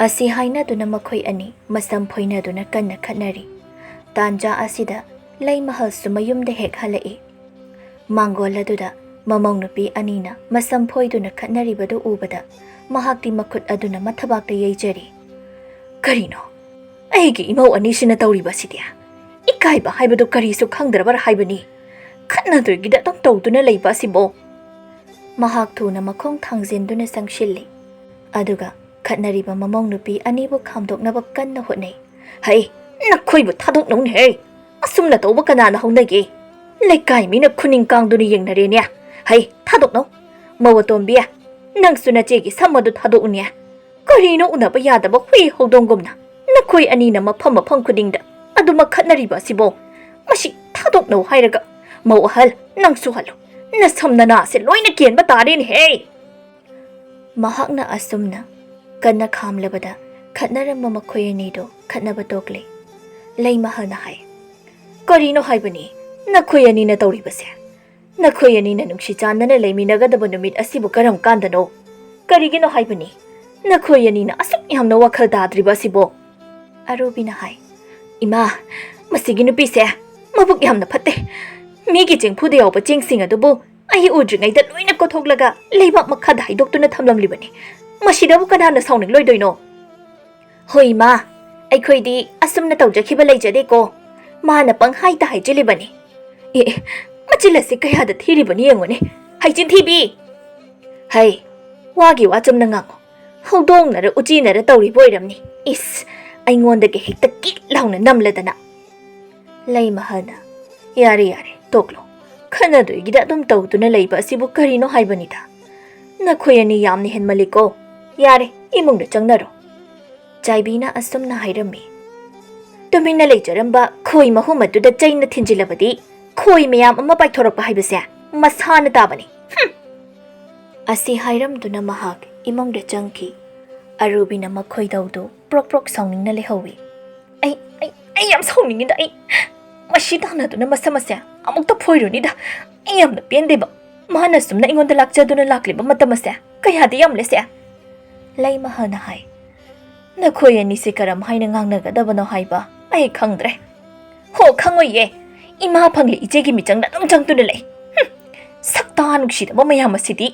ꯑꯁꯤ ꯍꯥꯏꯅꯗꯨꯅ ꯃꯈꯣꯏ ꯑꯅꯤ ꯃꯁꯝ ꯐꯣꯏꯅꯗꯨꯅ ꯀꯟꯅ ꯈꯠꯅꯔꯤ꯫ ꯇꯥꯟꯖꯥ ꯑꯁꯤꯗ ꯂꯩꯃꯍꯜꯁꯨ ꯃꯌꯨꯝꯗ ꯍꯦꯛ ꯍꯜꯂꯛꯏ꯫ ꯃꯥꯡꯒꯣꯜ ꯑꯗꯨꯗ ꯃꯃꯧ ꯅꯨꯄꯤ ꯑꯅꯤꯅ ꯃꯁꯝ ꯐꯣꯏꯗꯨꯅ ꯈꯠꯅꯔꯤꯕꯗꯨ ꯎꯕꯗ ꯃꯍꯥꯛꯇꯤ ꯃꯈꯨꯠ ꯑꯗꯨꯅ ꯃꯊꯕꯥꯛꯇ ꯌꯩꯖꯔꯤ꯫ "ꯀꯔꯤꯅꯣ? ꯑꯩꯒꯤ ꯏꯃꯧ ꯑꯅꯤꯁꯤꯅ ꯇꯧꯔꯤꯕ ꯑꯁꯤꯗꯤ? ꯏꯀꯥꯏꯕ ꯍꯥꯏꯕꯗꯨ ꯀꯔꯤꯁꯨ ꯈꯪꯗ꯭ꯔꯕꯔꯥ ꯍꯥꯏꯕꯅꯤ꯫ ꯈꯠꯅꯗꯣꯏꯒꯤꯗ ꯑꯗꯨꯝ ꯇꯧꯗꯨꯅ ꯂꯩꯕ ꯑꯁꯤꯕꯣ?" ꯃꯍꯥꯛ ꯊꯨꯅ ꯃꯈꯣꯡ ꯊꯥꯡꯖꯤꯟꯗꯨꯅ ꯆꯪꯁꯤꯜꯂꯤ꯫ ꯑꯗꯨꯒ ꯈꯠꯅꯔꯤꯕ ꯃꯃꯧ ꯅꯨꯄꯤ ꯑꯅꯤꯕꯨ ꯈꯥꯝꯗꯣꯛꯅꯕ ꯀꯟꯅ ꯍꯣꯠꯅꯩ꯫ "ꯍꯩ, ꯅꯈꯣꯏꯕꯨ ꯊꯥꯗꯣꯛꯅꯧꯅꯦꯍꯦ! ꯑꯁꯨꯝꯅ ꯇꯧꯕ ꯀꯅꯥꯅ ꯍꯧꯅꯒꯦ? ꯂꯩꯀꯥꯏ ꯃꯤꯅ ꯈꯨꯅꯤꯡ ꯀꯥꯡꯗꯨꯅ ꯌꯦꯡꯅꯔꯦꯅꯦ꯫ ꯍꯩ, ꯊꯥꯗꯣꯛꯅꯧ! ꯃꯧ ꯑꯇꯣꯝꯕꯤ, ꯅꯪꯁꯨ ꯅꯆꯦꯒꯤ ꯁꯝ ꯑꯗꯨ ꯊꯥꯗꯣꯛꯎꯅꯦ꯫ ꯀꯔꯤꯅꯣ ꯎꯅꯕ ꯌꯥꯗꯕ ꯍꯨꯏ ꯍꯧꯗꯣꯡꯒꯨꯝꯅ ꯅꯈꯣꯏ ꯑꯅꯤꯅ ꯃꯐꯝ ꯃꯐꯝ ꯈꯨꯗꯤꯡꯗ ꯑꯗꯨꯃꯛ ꯈꯠꯅꯔꯤꯕ ꯑꯁꯤꯕꯣ? ꯃꯁꯤ ꯊꯥꯗꯣꯛꯅꯧ ꯍꯥꯏꯔꯒ꯫ ꯃꯧ ꯑꯍꯜ, ꯅꯪꯁꯨ ꯍꯜꯂꯨ꯫ ꯅꯁꯝ ꯅꯅꯥꯁꯦ ꯂꯣꯏꯅ ꯀꯦꯟꯕ ꯇꯥꯔꯦꯅꯦꯍꯦ!" ꯃꯍꯥꯛꯅ ꯑꯁꯨꯝꯅ ꯀꯟꯅ ꯈꯥꯝꯂꯕꯗ ꯈꯠꯅꯔꯝꯕ ꯃꯈꯣꯏ ꯑꯅꯤꯗꯨ ꯈꯠꯅꯕ ꯇꯣꯛꯂꯦ꯫ ꯂꯩꯃꯍꯜꯅ ꯍꯥꯏ, "ꯀꯔꯤꯅꯣ ꯍꯥꯏꯕꯅꯤ ꯅꯈꯣꯏ ꯑꯅꯤꯅ ꯇꯧꯔꯤꯕꯁꯦ? ꯅꯈꯣꯏ ꯑꯅꯤꯅ ꯅꯨꯡꯁꯤ ꯆꯥꯟꯅꯅ ꯂꯩꯃꯤꯟꯅꯒꯗꯕ ꯅꯨꯃꯤꯠ ꯑꯁꯤꯕꯨ ꯀꯔꯝ ꯀꯥꯟꯗꯅꯣ? ꯀꯔꯤꯒꯤꯅꯣ ꯍꯥꯏꯕꯅꯤ ꯅꯈꯣꯏ ꯑꯅꯤꯅ ꯑꯁꯨꯛ ꯌꯥꯝꯅ ꯋꯥꯈꯜ ꯇꯥꯗ꯭ꯔꯤꯕ ꯑꯁꯤꯕꯣ?" ꯑꯔꯨꯕꯤꯅ ꯍꯥꯏ, "ꯏꯃꯥ, ꯃꯁꯤꯒꯤ ꯅꯨꯄꯤꯁꯦ ꯃꯕꯨꯛ ꯌꯥꯝꯅ ꯐꯠꯇꯦ꯫ ꯃꯤꯒꯤ ꯆꯦꯡꯐꯨꯗ ꯌꯥꯎꯕ ꯆꯦꯡꯁꯤꯡ ꯑꯗꯨꯕꯨ ꯑꯩ ꯎꯗ꯭ꯔꯤꯉꯩꯗ ꯂꯣꯏꯅ ꯀꯣꯊꯣꯛꯂꯒ ꯂꯩꯕꯥꯛ ꯃꯈꯥꯗ ꯍꯩꯗꯣꯛꯇꯨꯅ ꯊꯝꯂꯝꯂꯤꯕꯅꯤ꯫ ꯃꯁꯤꯗꯕꯨ ꯀꯅꯥꯅ ꯁꯥꯎꯅꯤꯡꯂꯣꯏꯗꯣꯏꯅꯣ?" "ꯍꯣꯏ, ꯏꯃꯥ, ꯑꯩꯈꯣꯏꯗꯤ ꯑꯁꯨꯝꯅ ꯇꯧꯖꯈꯤꯕ ꯂꯩꯖꯗꯦꯀꯣ꯫ ꯃꯥꯅ ꯄꯪꯍꯥꯏꯗ ꯍꯥꯏꯖꯤꯜꯂꯤꯕꯅꯤ꯫ ꯑꯦ, ꯑꯦ, ꯃꯆꯤꯜ ꯑꯁꯤ ꯀꯌꯥꯗ ꯊꯤꯔꯤꯕꯅꯤ ꯌꯦꯡꯉꯨꯅꯦ꯫ ꯍꯩꯆꯤꯟ ꯊꯤꯕꯤ!" "ꯍꯩ, ꯋꯥꯒꯤ ꯋꯥ ꯆꯨꯝꯅ ꯉꯥꯡꯉꯨ꯫ ꯍꯧꯗꯣꯡꯅꯔ ꯎꯆꯤꯅꯔ ꯇꯧꯔꯤꯕ ꯑꯣꯏꯔꯝꯅꯤ꯫ ꯏꯁ, ꯑꯩꯉꯣꯟꯗꯒꯤ ꯍꯦꯛꯇ ꯀꯤꯛ ꯂꯥꯎꯅ ꯅꯝꯂꯗꯅ!" ꯂꯩꯃꯍꯜꯅ, "ꯌꯥꯔꯦ, ꯌꯥꯔꯦ, ꯇꯣꯛꯂꯣ꯫ ꯈꯠꯅꯗꯣꯏꯒꯤꯗ ꯑꯗꯨꯝ ꯇꯧꯗꯨꯅ ꯂꯩꯕ ꯑꯁꯤꯕꯨ ꯀꯔꯤꯅꯣ ꯍꯥꯏꯕꯅꯤꯗ꯫ ꯅꯈꯣꯏ ꯑꯅꯤ ꯌꯥꯝꯅ ꯍꯦꯟꯃꯜꯂꯤꯀꯣ꯫ ꯌꯥꯔꯦ, ꯏꯃꯨꯡꯗ ꯆꯪꯅꯔꯣ꯫" ꯆꯥꯏꯕꯤꯅ ꯑꯁꯨꯝꯅ ꯍꯥꯏꯔꯝꯃꯤ꯫ "ꯇꯨꯃꯤꯟꯅ ꯂꯩꯖꯔꯝꯕ ꯈꯣꯏ ꯃꯍꯨꯝ ꯑꯗꯨꯗ ꯆꯩꯅ ꯊꯤꯟꯖꯤꯜꯂꯕꯗꯤ ꯈꯣꯏ ꯃꯌꯥꯝ ꯑꯃ ꯄꯥꯏꯊꯣꯔꯛꯄ ꯍꯥꯏꯕꯁꯦ ꯃꯁꯥꯅ ꯇꯥꯕꯅꯤ꯫ ꯍꯨꯝ!" ꯑꯁꯤ ꯍꯥꯏꯔꯝꯗꯨꯅ ꯃꯍꯥꯛ ꯏꯃꯨꯡꯗ ꯆꯪꯈꯤ꯫ ꯑꯔꯨꯕꯤꯅ ꯃꯈꯣꯏꯗꯧꯗꯨ ꯄ꯭ꯔꯣꯛ ꯄ꯭ꯔꯣꯛ ꯁꯥꯎꯅꯤꯡꯅ ꯂꯩꯍꯧꯏ꯫ "ꯑꯩ, ꯑꯩ, ꯑꯩ ꯌꯥꯝ ꯁꯥꯎꯅꯤꯡꯉꯤꯗ꯫ ꯑꯩ ꯃꯁꯤ ꯇꯥꯟꯅꯗꯨꯅ ꯃꯁꯝ ꯑꯁꯦ ꯑꯃꯨꯛꯇ ꯐꯣꯏꯔꯨꯅꯤꯗ꯫ ꯑꯩ ꯌꯥꯝꯅ ꯄꯦꯟꯗꯦꯕ꯫ ꯃꯥꯅ ꯁꯨꯝꯅ ꯑꯩꯉꯣꯟꯗ ꯂꯥꯛꯆꯗꯨꯅ ꯂꯥꯛꯂꯤꯕ ꯃꯇꯝ ꯑꯁꯦ ꯀꯌꯥꯗꯤ ꯌꯥꯝꯂꯦꯁꯦ꯫" ꯂꯩꯃꯍꯜꯅ ꯍꯥꯏ, "ꯅꯈꯣꯏ ꯑꯅꯤꯁꯦ ꯀꯔꯝ ꯍꯥꯏꯅ ꯉꯥꯡꯅꯒꯗꯕꯅꯣ ꯍꯥꯏꯕ ꯑꯩ ꯈꯪꯗ꯭ꯔꯦ꯫" "ꯍꯣ, ꯈꯪꯉꯣꯏꯌꯦ꯫ ꯏꯃꯥ ꯐꯪꯂꯦ ꯏꯆꯦꯒꯤ ꯃꯤꯆꯪꯗ ꯑꯗꯨꯝ ꯆꯪꯗꯨꯅ ꯂꯩ꯫ ꯍꯨꯝ, ꯁꯛꯇꯥ ꯅꯨꯡꯁꯤꯗꯕ ꯃꯌꯥꯝ ꯑꯁꯤꯗꯤ꯫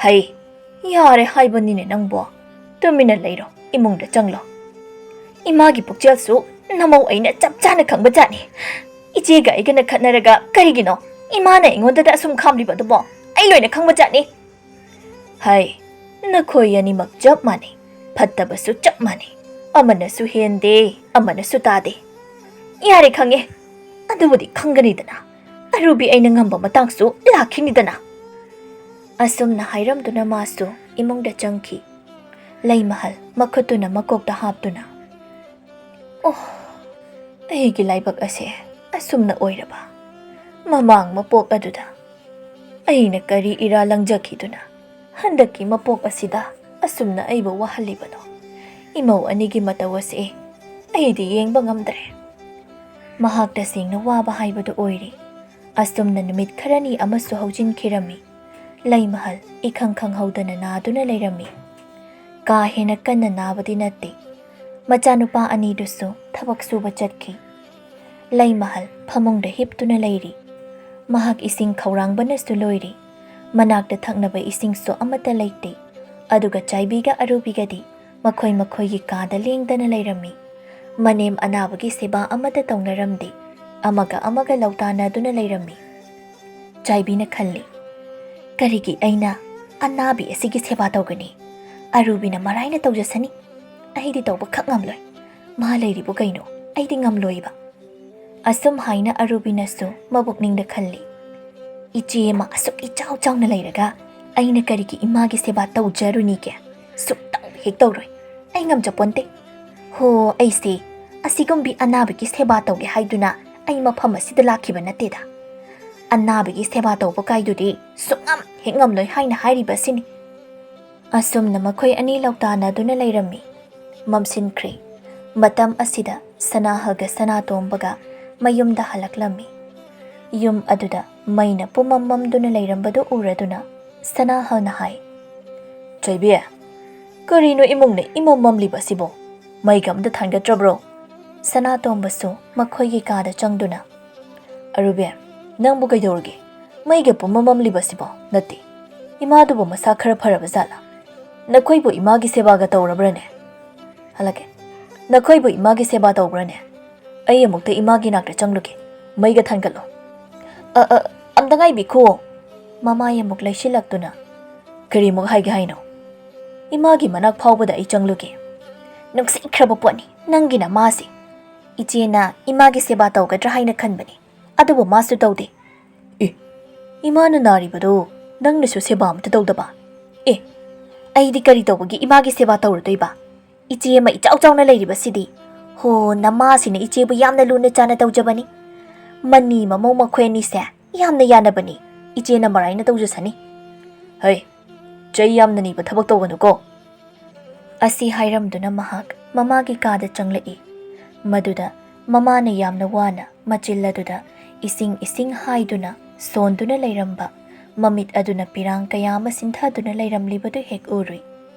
ꯍꯩ, "ꯌꯥꯔꯦ ꯍꯥꯏꯕꯅꯤꯅꯦ ꯅꯪꯕꯣ꯫ ꯇꯨꯃꯤꯟꯅ ꯂꯩꯔꯣ, ꯏꯃꯨꯡꯗ ꯆꯪꯂꯣ꯫ ꯏꯃꯥꯒꯤ ꯄꯨꯛꯆꯦꯜꯁꯨ ꯅꯃꯧ ꯑꯩꯅ ꯆꯞ ꯆꯥꯅ ꯈꯪꯕꯖꯥꯠꯅꯤ꯫ ꯏꯆꯦꯒ ꯑꯩꯒꯅ ꯈꯠꯅꯔꯒ ꯀꯔꯤꯒꯤꯅꯣ ꯏꯃꯥꯅ ꯑꯩꯉꯣꯟꯗꯗ ꯑꯁꯨꯝ ꯈꯥꯝꯂꯤꯕ ꯑꯗꯨꯕꯣ? ꯑꯩ ꯂꯣꯏꯅ ꯈꯪꯕꯖꯥꯠꯅꯤ꯫" "ꯍꯩ, ꯅꯈꯣꯏ ꯑꯅꯤꯃꯛ ꯆꯞ ꯃꯥꯟꯅꯩ, ꯐꯠꯇꯕꯁꯨ ꯆꯞ ꯃꯥꯟꯅꯩ, ꯑꯃꯅꯁꯨ ꯍꯦꯟꯗꯦ, ꯑꯃꯅꯁꯨ ꯇꯥꯗꯦ꯫" "ꯌꯥꯔꯦ, ꯈꯪꯉꯦ, ꯑꯗꯨꯕꯨꯗꯤ ꯈꯪꯒꯅꯤꯗꯅ, ꯑꯔꯨꯕꯤ ꯑꯩꯅ ꯉꯝꯕ ꯃꯇꯥꯡꯁꯨ ꯂꯥꯛꯈꯤꯅꯤꯗꯅ꯫" ꯑꯁꯨꯝꯅ ꯍꯥꯏꯔꯝꯗꯨꯅ ꯃꯥꯁꯨ ꯏꯃꯨꯡꯗ ꯆꯪꯈꯤ꯫ ꯂꯩꯃꯍꯜ ꯃꯈꯨꯠꯇꯨꯅ ꯃꯀꯣꯛꯇ ꯍꯥꯞꯇꯨꯅ, "ꯑꯣ, ꯑꯩꯒꯤ ꯂꯥꯏꯕꯛ ꯑꯁꯦ ꯑꯁꯨꯝꯅ ꯑꯣꯏꯔꯕ꯫ ꯃꯃꯥꯡ ꯃꯄꯣꯛ ꯑꯗꯨꯗ ꯑꯩꯅ ꯀꯔꯤ ꯏꯔꯥ ꯂꯪꯖꯈꯤꯗꯨꯅ ꯍꯟꯗꯛꯀꯤ ꯃꯄꯣꯛ ꯑꯁꯤꯗ ꯑꯁꯨꯝꯅ ꯑꯩꯕꯨ ꯋꯥꯍꯜꯂꯤꯕꯅꯣ? ꯏꯃꯧ ꯑꯅꯤꯒꯤ ꯃꯇꯧ ꯑꯁꯤ ꯑꯩꯗꯤ ꯌꯦꯡꯕ ꯉꯝꯗ꯭ꯔꯦ꯫" ꯃꯍꯥꯛ ꯇꯁꯦꯡꯅ ꯋꯥꯕ ꯍꯥꯏꯕꯗꯨ ꯑꯣꯏꯔꯦ꯫ ꯑꯁꯨꯝꯅ ꯅꯨꯃꯤꯠ ꯈꯔꯅꯤ ꯑꯃꯁꯨ ꯍꯧꯖꯤꯟꯈꯤꯔꯝꯃꯤ꯫ ꯂꯩꯃꯍꯜ ꯏꯈꯪ ꯈꯪꯍꯧꯗꯅ ꯅꯥꯗꯨꯅ ꯂꯩꯔꯝꯃꯤ꯫ ꯀꯥ ꯍꯦꯟꯅ ꯀꯟꯅ ꯅꯥꯕꯗꯤ ꯅꯠꯇꯦ꯫ ꯃꯆꯥꯅꯨꯄꯥ ꯑꯅꯤꯗꯨꯁꯨ ꯊꯕꯛ ꯁꯨꯕ ꯆꯠꯈꯤ꯫ ꯂꯩꯃꯍꯜ ꯐꯃꯨꯡꯗ ꯍꯤꯞꯇꯨꯅ ꯂꯩꯔꯤ꯫ ꯃꯍꯥꯛ ꯏꯁꯤꯡ ꯈꯧꯔꯥꯡꯕꯅꯁꯨ ꯂꯣꯏꯔꯤ꯫ ꯃꯅꯥꯛꯇ ꯊꯛꯅꯕ ꯏꯁꯤꯡꯁꯨ ꯑꯃꯠꯇ ꯂꯩꯇꯦ꯫ ꯑꯗꯨꯒ ꯆꯥꯏꯕꯤꯒ ꯑꯔꯨꯕꯤꯒꯗꯤ ꯃꯈꯣꯏ ꯃꯈꯣꯏꯒꯤ ꯀꯥꯗ ꯂꯦꯡꯗꯅ ꯂꯩꯔꯝꯃꯤ꯫ ꯃꯅꯦꯝ ꯑꯅꯥꯕꯒꯤ ꯁꯦꯕꯥ ꯑꯃꯠꯇ ꯇꯧꯅꯔꯝꯗꯦ꯫ ꯑꯃꯒ ꯑꯃꯒ ꯂꯧꯇꯥꯅꯗꯨꯅ ꯂꯩꯔꯝꯃꯤ꯫ ꯆꯥꯏꯕꯤꯅ ꯈꯜꯂꯤ, "ꯀꯔꯤꯒꯤ ꯑꯩꯅ ꯑꯅꯥꯕꯤ ꯑꯁꯤꯒꯤ ꯁꯦꯕꯥ ꯇꯧꯒꯅꯤ? ꯑꯔꯨꯕꯤꯅ ꯃꯔꯥꯏꯅ ꯇꯧꯖꯁꯅꯤ꯫ ꯑꯩꯗꯤ ꯇꯧꯕ ꯈꯛ ꯉꯝꯂꯣꯏ꯫ ꯃꯥ ꯂꯩꯔꯤꯕꯨ ꯀꯩꯅꯣ? ꯑꯩꯗꯤ ꯉꯝꯂꯣꯏꯕ꯫" ꯑꯁꯨꯝ ꯍꯥꯏꯅ ꯑꯔꯨꯕꯤꯅꯁꯨ ꯃꯕꯨꯛꯅꯤꯡꯗ ꯈꯜꯂꯤ, "ꯏꯆꯦ ꯑꯃ ꯑꯁꯨꯛ ꯏꯆꯥꯎ ꯆꯥꯎꯅ ꯂꯩꯔꯒ ꯑꯩꯅ ꯀꯔꯤꯒꯤ ꯏꯃꯥꯒꯤ ꯁꯦꯕꯥ ꯇꯧꯖꯔꯨꯅꯤꯒꯦ? ꯁꯨꯛꯇꯧ ꯍꯦꯛ ꯇꯧꯔꯣꯏ꯫ ꯑꯩ ꯉꯝꯖꯄꯣꯟꯇꯦ꯫ ꯍꯣ, ꯑꯩꯁꯦ ꯑꯁꯤꯒꯨꯝꯕꯤ ꯑꯅꯥꯕꯒꯤ ꯁꯦꯕꯥ ꯇꯧꯒꯦ ꯍꯥꯏꯗꯨꯅ ꯑꯩ ꯃꯐꯝ ꯑꯁꯤꯗ ꯂꯥꯛꯈꯤꯕ ꯅꯠꯇꯦꯗ꯫ ꯑꯅꯥꯕꯒꯤ ꯁꯦꯕꯥ ꯇꯧꯕ ꯀꯥꯏꯗꯨꯗꯤ ꯁꯨꯛꯉꯝ ꯍꯦꯛ ꯉꯝꯂꯣꯏ ꯍꯥꯏꯅ ꯍꯥꯏꯔꯤꯕ ꯑꯁꯤꯅꯤ꯫" ꯑꯁꯨꯝꯅ ꯃꯈꯣꯏ ꯑꯅꯤ ꯂꯧꯇꯥꯅꯗꯨꯅ ꯂꯩꯔꯝꯃꯤ꯫ ꯃꯝꯁꯤꯟꯈ꯭ꯔꯦ꯫ ꯃꯇꯝ ꯑꯁꯤꯗ ꯁꯅꯥꯍꯜꯒ ꯁꯅꯥꯇꯣꯝꯕꯒ ꯃꯌꯨꯝꯗ ꯍꯜꯂꯛꯂꯝꯃꯤ꯫ ꯌꯨꯝ ꯑꯗꯨꯗ ꯃꯩꯅ ꯄꯨꯝꯃꯝ ꯃꯝꯗꯨꯅ ꯂꯩꯔꯝꯕꯗꯨ ꯎꯔꯗꯨꯅ ꯁꯅꯥꯍꯜꯅ ꯍꯥꯏ, "ꯆꯩꯕꯤ, ꯀꯔꯤꯅꯣ ꯏꯃꯨꯡꯅ ꯏꯃꯝ ꯃꯝꯂꯤꯕ ꯑꯁꯤꯕꯣ? ꯃꯩꯒ ꯑꯝꯇ ꯊꯥꯟꯒꯠꯇ꯭ꯔꯕ꯭ꯔꯣ?" ꯁꯅꯥꯇꯣꯝꯕꯁꯨ ꯃꯈꯣꯏꯒꯤ ꯀꯥꯗ ꯆꯪꯗꯨꯅ, "ꯑꯔꯨꯕꯤ, ꯅꯪꯕꯨ ꯀꯩꯗꯧꯔꯒꯦ? ꯃꯩꯒ ꯄꯨꯝꯃꯝ ꯃꯝꯂꯤꯕ ꯑꯁꯤꯕꯣ?" "ꯅꯠꯇꯦ, "ꯏꯃꯥꯗꯨꯕꯨ ꯃꯁꯥ ꯈꯔ ꯐꯔꯕ ꯖꯥꯠꯂꯥ? ꯅꯈꯣꯏꯕꯨ ꯏꯃꯥꯒꯤ ꯁꯦꯕꯥꯒ ꯇꯧꯔꯕ꯭ꯔꯅꯦ?" ꯍꯜꯂꯛꯀꯦ꯫ "ꯅꯈꯣꯏꯕꯨ ꯏꯃꯥꯒꯤ ꯁꯦꯕꯥ ꯇꯧꯕ꯭ꯔꯅꯦ? ꯑꯩ ꯑꯃꯨꯛꯇ ꯏꯃꯥꯒꯤ ꯅꯥꯛꯇ ꯆꯪꯂꯨꯒꯦ꯫ ꯃꯩꯒ ꯊꯥꯟꯒꯠꯂꯣ꯫" "ꯑ, ꯑ, ꯑꯝꯇ ꯉꯥꯏꯕꯤꯈꯣ꯫" ꯃꯃꯥꯏ ꯑꯃꯨꯛ ꯂꯩꯁꯤꯜꯂꯛꯇꯨꯅ, "ꯀꯔꯤꯃꯨꯛ ꯍꯥꯏꯒꯦ ꯍꯥꯏꯅꯣ? ꯏꯃꯥꯒꯤ ꯃꯅꯥꯛ ꯐꯥꯎꯕꯗ ꯑꯩ ꯆꯪꯂꯨꯒꯦ꯫" "ꯅꯨꯡꯁꯤꯈ꯭ꯔꯕ ꯄꯣꯠꯅꯤ ꯅꯪꯒꯤ ꯅꯃꯥꯁꯦ꯫ ꯏꯆꯦꯅ ꯏꯃꯥꯒꯤ ꯁꯦꯕꯥ ꯇꯧꯒꯗ꯭ꯔꯥ ꯍꯥꯏꯅ ꯈꯟꯕꯅꯤ, ꯑꯗꯨꯕꯨ ꯃꯥꯁꯨ ꯇꯧꯗꯦ꯫" "ꯑꯦ, ꯏꯃꯥꯅ ꯅꯥꯔꯤꯕꯗꯨ ꯅꯪꯅꯁꯨ ꯁꯦꯕꯥ ꯑꯃꯇ ꯇꯧꯗꯕ?" "ꯑꯦ, ꯑꯩꯗꯤ ꯀꯔꯤ ꯇꯧꯕꯒꯤ ꯏꯃꯥꯒꯤ ꯁꯦꯕꯥ ꯇꯧꯔꯨꯗꯣꯏꯕ? ꯏꯆꯦ ꯑꯃ ꯏꯆꯥꯎ ꯆꯥꯎꯅ ꯂꯩꯔꯤꯕꯁꯤꯗꯤ꯫ ꯍꯣ, ꯅꯃꯥꯁꯤꯅ ꯏꯆꯦꯕꯨ ꯌꯥꯝꯅ ꯂꯨꯅ ꯆꯥꯅ ꯇꯧꯖꯕꯅꯤ꯫ ꯃꯅꯤ ꯃꯃꯧ ꯃꯈꯣꯏ ꯑꯅꯤꯁꯦ ꯌꯥꯝꯅ ꯌꯥꯅꯕꯅꯤ꯫ ꯏꯆꯦꯅ ꯃꯔꯥꯏꯅ ꯇꯧꯖꯁꯅꯤ꯫" "ꯍꯩ, ꯆꯩ ꯌꯥꯝꯅ ꯅꯤꯕ ꯊꯕꯛ ꯇꯧꯒꯅꯨꯀꯣ꯫" ꯑꯁꯤ ꯍꯥꯏꯔꯝꯗꯨꯅ ꯃꯍꯥꯛ ꯃꯃꯥꯒꯤ ꯀꯥꯗ ꯆꯪꯂꯛꯏ꯫ ꯃꯗꯨꯗ ꯃꯃꯥꯅ ꯌꯥꯝꯅ ꯋꯥꯅ ꯃꯆꯤꯜ ꯑꯗꯨꯗ ꯏꯁꯤꯡ ꯏꯁꯤꯡ ꯍꯥꯏꯗꯨꯅ ꯁꯣꯟꯗꯨꯅ ꯂꯩꯔꯝꯕ, ꯃꯃꯤꯠ ꯑꯗꯨꯅ ꯄꯤꯔꯥꯡ ꯀꯌꯥ ꯑꯃ ꯁꯤꯟꯊꯗꯨꯅ ꯂꯩꯔꯝꯂꯤꯕꯗꯨ ꯍꯦꯛ ꯎꯔꯨꯏ꯫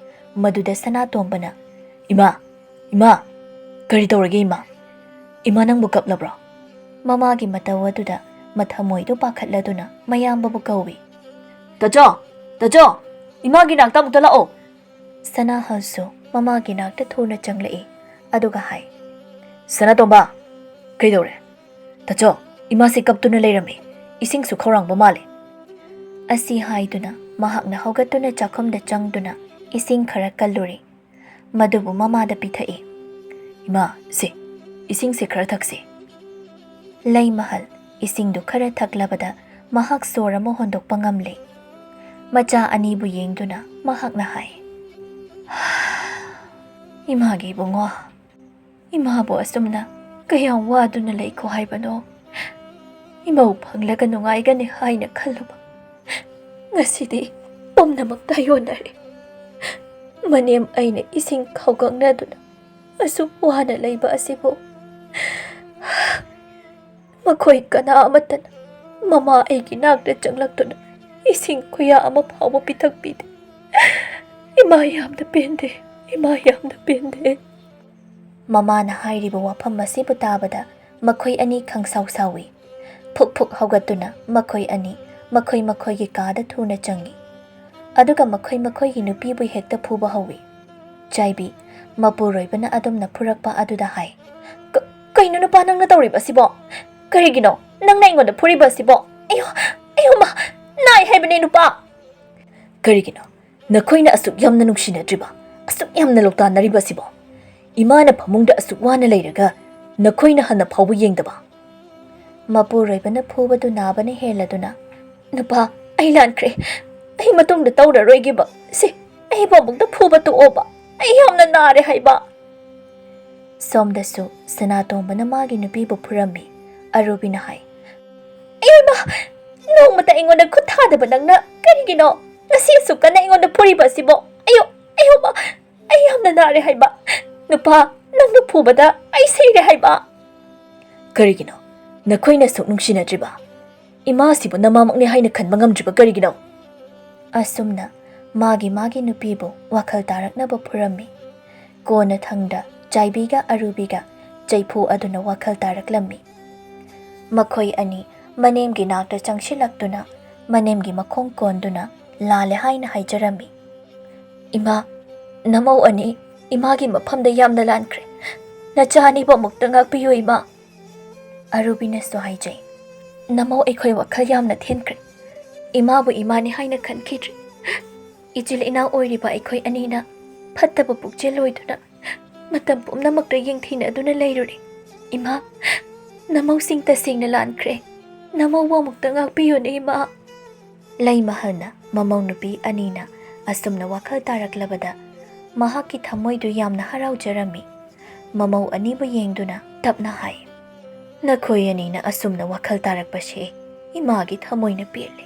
ꯃꯗꯨꯗ ꯁꯅꯥꯇꯣꯝꯕꯅ, "ꯏꯃꯥ, ꯏꯃꯥ, ꯀꯔꯤ ꯇꯧꯔꯒꯦ ꯏꯃꯥ? ꯏꯃꯥ ꯅꯪꯕꯨ ꯀꯞꯂꯕ꯭ꯔꯣ?" ꯃꯃꯥꯒꯤ ꯃꯇꯧ ꯑꯗꯨꯗ ꯃꯊꯃꯣꯏꯗꯨ ꯄꯥꯈꯠꯂꯗꯨꯅ ꯃꯌꯥꯝꯕꯕꯨ ꯀꯧꯏ꯫ "ꯇꯥꯆꯧ, ꯇꯥꯆꯧ, ꯏꯃꯥꯒꯤ ꯅꯥꯛꯇ ꯑꯃꯨꯛꯇ ꯂꯥꯛꯑꯣ꯫" ꯁꯅꯥꯍꯜꯁꯨ ꯃꯃꯥꯒꯤ ꯅꯥꯛꯇ ꯊꯨꯅ ꯆꯪꯂꯛꯏ꯫ ꯑꯗꯨꯒ ꯍꯥꯏ, "ꯁꯅꯥꯇꯣꯝꯕ, ꯀꯩꯗꯧꯔꯦ? ꯇꯥꯆꯧ, ꯏꯃꯥꯁꯤ ꯀꯞꯇꯨꯅ ꯂꯩꯔꯝꯃꯤ꯫ ꯏꯁꯤꯡꯁꯨ ꯈꯧꯔꯥꯡꯕ ꯃꯥꯜꯂꯦ꯫" ꯑꯁꯤ ꯍꯥꯏꯗꯨꯅ ꯃꯍꯥꯛꯅ ꯍꯧꯒꯠꯇꯨꯅ ꯆꯥꯛꯈꯨꯝꯗ ꯆꯪꯗꯨꯅ ꯏꯁꯤꯡ ꯈꯔ ꯀꯜꯂꯨꯔꯤ꯫ ꯃꯗꯨꯕꯨ ꯃꯃꯥꯗ ꯄꯤꯊꯛꯏ꯫ "ꯏꯃꯥ, ꯁꯦ, ꯏꯁꯤꯡꯁꯦ ꯈꯔ ꯊꯛꯁꯤ꯫" ꯂꯩꯃꯍꯜ ꯏꯁꯤꯡꯗꯨ ꯈꯔ ꯊꯛꯂꯕꯗ ꯃꯍꯥꯛ ꯁꯣꯔ ꯑꯃ ꯍꯣꯟꯗꯣꯛꯄ ꯉꯝꯂꯦ꯫ ꯃꯆꯥ ꯑꯅꯤꯕꯨ ꯌꯦꯡꯗꯨꯅ ꯃꯍꯥꯛꯅ ꯍꯥꯏ, "ꯏꯃꯥꯒꯤ ꯏꯕꯨꯡꯉꯣ, ꯏꯃꯥꯕꯨ ꯑꯁꯨꯝꯅ ꯀꯌꯥꯝ ꯋꯥꯗꯨꯅ ꯂꯩꯈꯣ ꯍꯥꯏꯕꯅꯣ? ꯏꯃꯧ ꯐꯪꯂꯒ ꯅꯨꯡꯉꯥꯏꯒꯅꯤ ꯍꯥꯏꯅ ꯈꯜꯂꯨꯕ꯫ ꯉꯁꯤꯗꯤ ꯄꯨꯝꯅꯃꯛ ꯇꯥꯏꯌꯣꯟꯅꯔꯦ꯫ ꯃꯅꯦꯝ ꯑꯩꯅ ꯏꯁꯤꯡ ꯈꯧꯒꯪꯅꯗꯨꯅ ꯑꯁꯨꯛ ꯋꯥꯅ ꯂꯩꯕ ꯑꯁꯤꯕꯨ ꯃꯈꯣꯏ ꯀꯅꯥ ꯑꯃꯠꯇꯅ ꯃꯃꯥ ꯑꯩꯒꯤ ꯅꯥꯛꯇ ꯆꯪꯂꯛꯇꯨꯅ ꯏꯁꯤꯡ ꯈꯨꯌꯥ ꯑꯃ ꯐꯥꯎꯕ ꯄꯤꯊꯛꯄꯤꯗꯦ꯫ ꯏꯃꯥ ꯌꯥꯝꯅ ꯄꯦꯟꯗꯦ, ꯏꯃꯥ ꯌꯥꯝꯅ ꯄꯦꯟꯗꯦ꯫" ꯃꯃꯥꯅ ꯍꯥꯏꯔꯤꯕ ꯋꯥꯐꯝ ꯑꯁꯤꯕꯨ ꯇꯥꯕꯗ ꯃꯈꯣꯏ ꯑꯅꯤ ꯈꯪꯁꯥꯎ ꯁꯥꯎꯏ꯫ ꯐꯨꯛ ꯐꯨꯛ ꯍꯧꯒꯠꯇꯨꯅ ꯃꯈꯣꯏ ꯑꯅꯤ ꯃꯈꯣꯏ ꯃꯈꯣꯏꯒꯤ ꯀꯥꯗ ꯊꯨꯅ ꯆꯪꯏ꯫ ꯑꯗꯨꯒ ꯃꯈꯣꯏ ꯃꯈꯣꯏꯒꯤ ꯅꯨꯄꯤꯕꯨ ꯍꯦꯛꯇ ꯐꯨꯕ ꯍꯧꯏ꯫ ꯆꯥꯏꯕꯤ, ꯃꯄꯨꯔꯣꯏꯕꯅ ꯑꯗꯨꯝꯅ ꯐꯨꯔꯛꯄ ꯑꯗꯨꯗ ꯍꯥꯏ, "ꯀ-, ꯀꯩꯅꯣ ꯅꯨꯄꯥ ꯅꯪꯅ ꯇꯧꯔꯤꯕꯁꯤꯕꯣ? ꯀꯔꯤꯒꯤꯅꯣ ꯅꯪꯅ ꯑꯩꯉꯣꯟꯗ ꯐꯨꯔꯤꯕ ꯑꯁꯤꯕꯣ? ꯑꯌꯣ, ꯑꯌꯣ ꯃꯥ, ꯅꯥꯏ ꯍꯥꯏꯕꯅꯦ ꯅꯨꯄꯥ!" "ꯀꯔꯤꯒꯤꯅꯣ ꯅꯈꯣꯏꯅ ꯑꯁꯨꯛ ꯌꯥꯝꯅ ꯅꯨꯡꯁꯤꯅꯗ꯭ꯔꯤꯕ, ꯑꯁꯨꯛ ꯌꯥꯝꯅ ꯂꯧꯇꯥꯟꯅꯔꯤꯕ ꯑꯁꯤꯕꯣ? ꯏꯃꯥꯅ ꯐꯃꯨꯡꯗ ꯑꯁꯨꯛ ꯋꯥꯅ ꯂꯩꯔꯒ ꯅꯈꯣꯏꯅ ꯍꯟꯅ ꯐꯥꯎꯕ ꯌꯦꯡꯗꯕ?" ꯃꯄꯨꯔꯣꯏꯕꯅ ꯐꯨꯕꯗꯨ ꯅꯥꯕꯅ ꯍꯦꯜꯂꯗꯨꯅ, "ꯅꯨꯄꯥ, ꯑꯩ ꯂꯥꯟꯈ꯭ꯔꯦ꯫ ꯑꯩ ꯃꯇꯨꯡꯗ ꯇꯧꯔꯔꯣꯏꯒꯦꯕ꯫ ꯁꯤ, ꯑꯩꯕꯨ ꯑꯃꯨꯛꯇ ꯐꯨꯕ ꯇꯣꯛꯑꯣꯕ꯫ ꯑꯩ ꯌꯥꯝꯅ ꯅꯥꯔꯦ ꯍꯥꯏꯕ꯫" ꯁꯣꯝꯗꯁꯨ ꯁꯅꯥꯇꯣꯝꯕꯅ ꯃꯥꯒꯤ ꯅꯨꯄꯤꯕꯨ ꯐꯨꯔꯝꯃꯤ꯫ ꯑꯔꯨꯕꯤꯅ ꯍꯥꯏ, "ꯑꯌꯣ ꯏꯃꯥ, ꯅꯣꯡꯃꯇ ꯑꯩꯉꯣꯟꯗ ꯈꯨꯠ ꯊꯥꯗꯕ ꯅꯪꯅ ꯀꯔꯤꯒꯤꯅꯣ ꯉꯁꯤ ꯑꯁꯨꯛ ꯀꯟꯅ ꯑꯩꯉꯣꯟꯗ ꯐꯨꯔꯤꯕ ꯑꯁꯤꯕꯣ? ꯑꯌꯣ, ꯑꯌꯣ ꯃꯥ, ꯑꯩ ꯌꯥꯝꯅ ꯅꯥꯔꯦ ꯍꯥꯏꯕ꯫ ꯅꯨꯄꯥ, ꯅꯪꯅ ꯐꯨꯕꯗ ꯑꯩ ꯁꯤꯔꯦ ꯍꯥꯏꯕ꯫" "ꯀꯔꯤꯒꯤꯅꯣ ꯅꯈꯣꯏꯅ ꯑꯁꯨꯛ ꯅꯨꯡꯁꯤꯅꯗ꯭ꯔꯤꯕ? ꯏꯃꯥꯁꯤꯕꯨ ꯅꯃꯥꯃꯛꯅꯤ ꯍꯥꯏꯅ ꯈꯟꯕ ꯉꯝꯗ꯭ꯔꯤꯕ ꯀꯔꯤꯒꯤꯅꯣ?" ꯑꯁꯨꯝꯅ ꯃꯥꯒꯤ ꯃꯥꯒꯤ ꯅꯨꯄꯤꯕꯨ ꯋꯥꯈꯜ ꯇꯥꯔꯛꯅꯕ ꯐꯨꯔꯝꯃꯤ꯫ ꯀꯣꯟꯅꯊꯪꯗ ꯆꯥꯏꯕꯤꯒ ꯑꯔꯨꯕꯤꯒ ꯆꯩꯐꯨ ꯑꯗꯨꯅ ꯋꯥꯈꯜ ꯇꯥꯔꯛꯂꯝꯃꯤ꯫ ꯃꯈꯣꯏ ꯑꯅꯤ ꯃꯅꯦꯝꯒꯤ ꯅꯥꯛꯇ ꯆꯪꯁꯤꯜꯂꯛꯇꯨꯅ ꯃꯅꯦꯝꯒꯤ ꯃꯈꯣꯡ ꯀꯣꯟꯗꯨꯅ ꯂꯥꯜꯂꯦ ꯍꯥꯏꯅ ꯍꯥꯏꯖꯔꯝꯃꯤ꯫ "ꯏꯃꯥ, ꯅꯃꯧ ꯑꯅꯤ ꯏꯃꯥꯒꯤ ꯃꯐꯝꯗ ꯌꯥꯝꯅ ꯂꯥꯟꯈ꯭ꯔꯦ꯫ ꯅꯆꯥ ꯑꯅꯤꯕꯨ ꯑꯃꯨꯛꯇ ꯉꯥꯛꯄꯤꯌꯨ ꯏꯃꯥ꯫" ꯑꯔꯨꯕꯤꯅꯁꯨ ꯍꯥꯏꯖꯩ, "ꯅꯃꯧ ꯑꯩꯈꯣꯏ ꯋꯥꯈꯜ ꯌꯥꯝꯅ ꯊꯤꯟꯈ꯭ꯔꯦ꯫ ꯏꯃꯥꯕꯨ ꯏꯃꯥꯅꯤ ꯍꯥꯏꯅ ꯈꯟꯈꯤꯗ꯭ꯔꯦ꯫ ꯏꯆꯤꯜ ꯏꯅꯥꯎ ꯑꯣꯏꯔꯤꯕ ꯑꯩꯈꯣꯏ ꯑꯅꯤꯅ ꯐꯠꯇꯕ ꯄꯨꯛꯆꯦꯜ ꯑꯣꯏꯗꯨꯅ ꯃꯇꯝ ꯄꯨꯝꯅꯃꯛꯇ ꯌꯦꯡꯊꯤꯅꯗꯨꯅ ꯂꯩꯔꯨꯔꯦ꯫ ꯏꯃꯥ, ꯅꯃꯧꯁꯤꯡ ꯇꯁꯦꯡꯅ ꯂꯥꯟꯈ꯭ꯔꯦ꯫ ꯅꯃꯧꯕꯨ ꯑꯃꯨꯛꯇ ꯉꯥꯛꯄꯤꯌꯨꯅꯦ ꯏꯃꯥ꯫" ꯂꯩꯃꯍꯜꯅ ꯃꯃꯧ ꯅꯨꯄꯤ ꯑꯅꯤꯅ ꯑꯁꯨꯝꯅ ꯋꯥꯈꯜ ꯇꯥꯔꯛꯂꯕꯗ ꯃꯍꯥꯛꯀꯤ ꯊꯃꯣꯏꯗꯨ ꯌꯥꯝꯅ ꯍꯔꯥꯎꯖꯔꯝꯃꯤ꯫ ꯃꯃꯧ ꯑꯅꯤꯕꯨ ꯌꯦꯡꯗꯨꯅ ꯇꯞꯅ ꯍꯥꯏ, "ꯅꯈꯣꯏ ꯑꯅꯤꯅ ꯑꯁꯨꯝꯅ ꯋꯥꯈꯜ ꯇꯥꯔꯛꯄꯁꯦ ꯏꯃꯥꯒꯤ ꯊꯃꯣꯏꯅ ꯄꯦꯜꯂꯦ꯫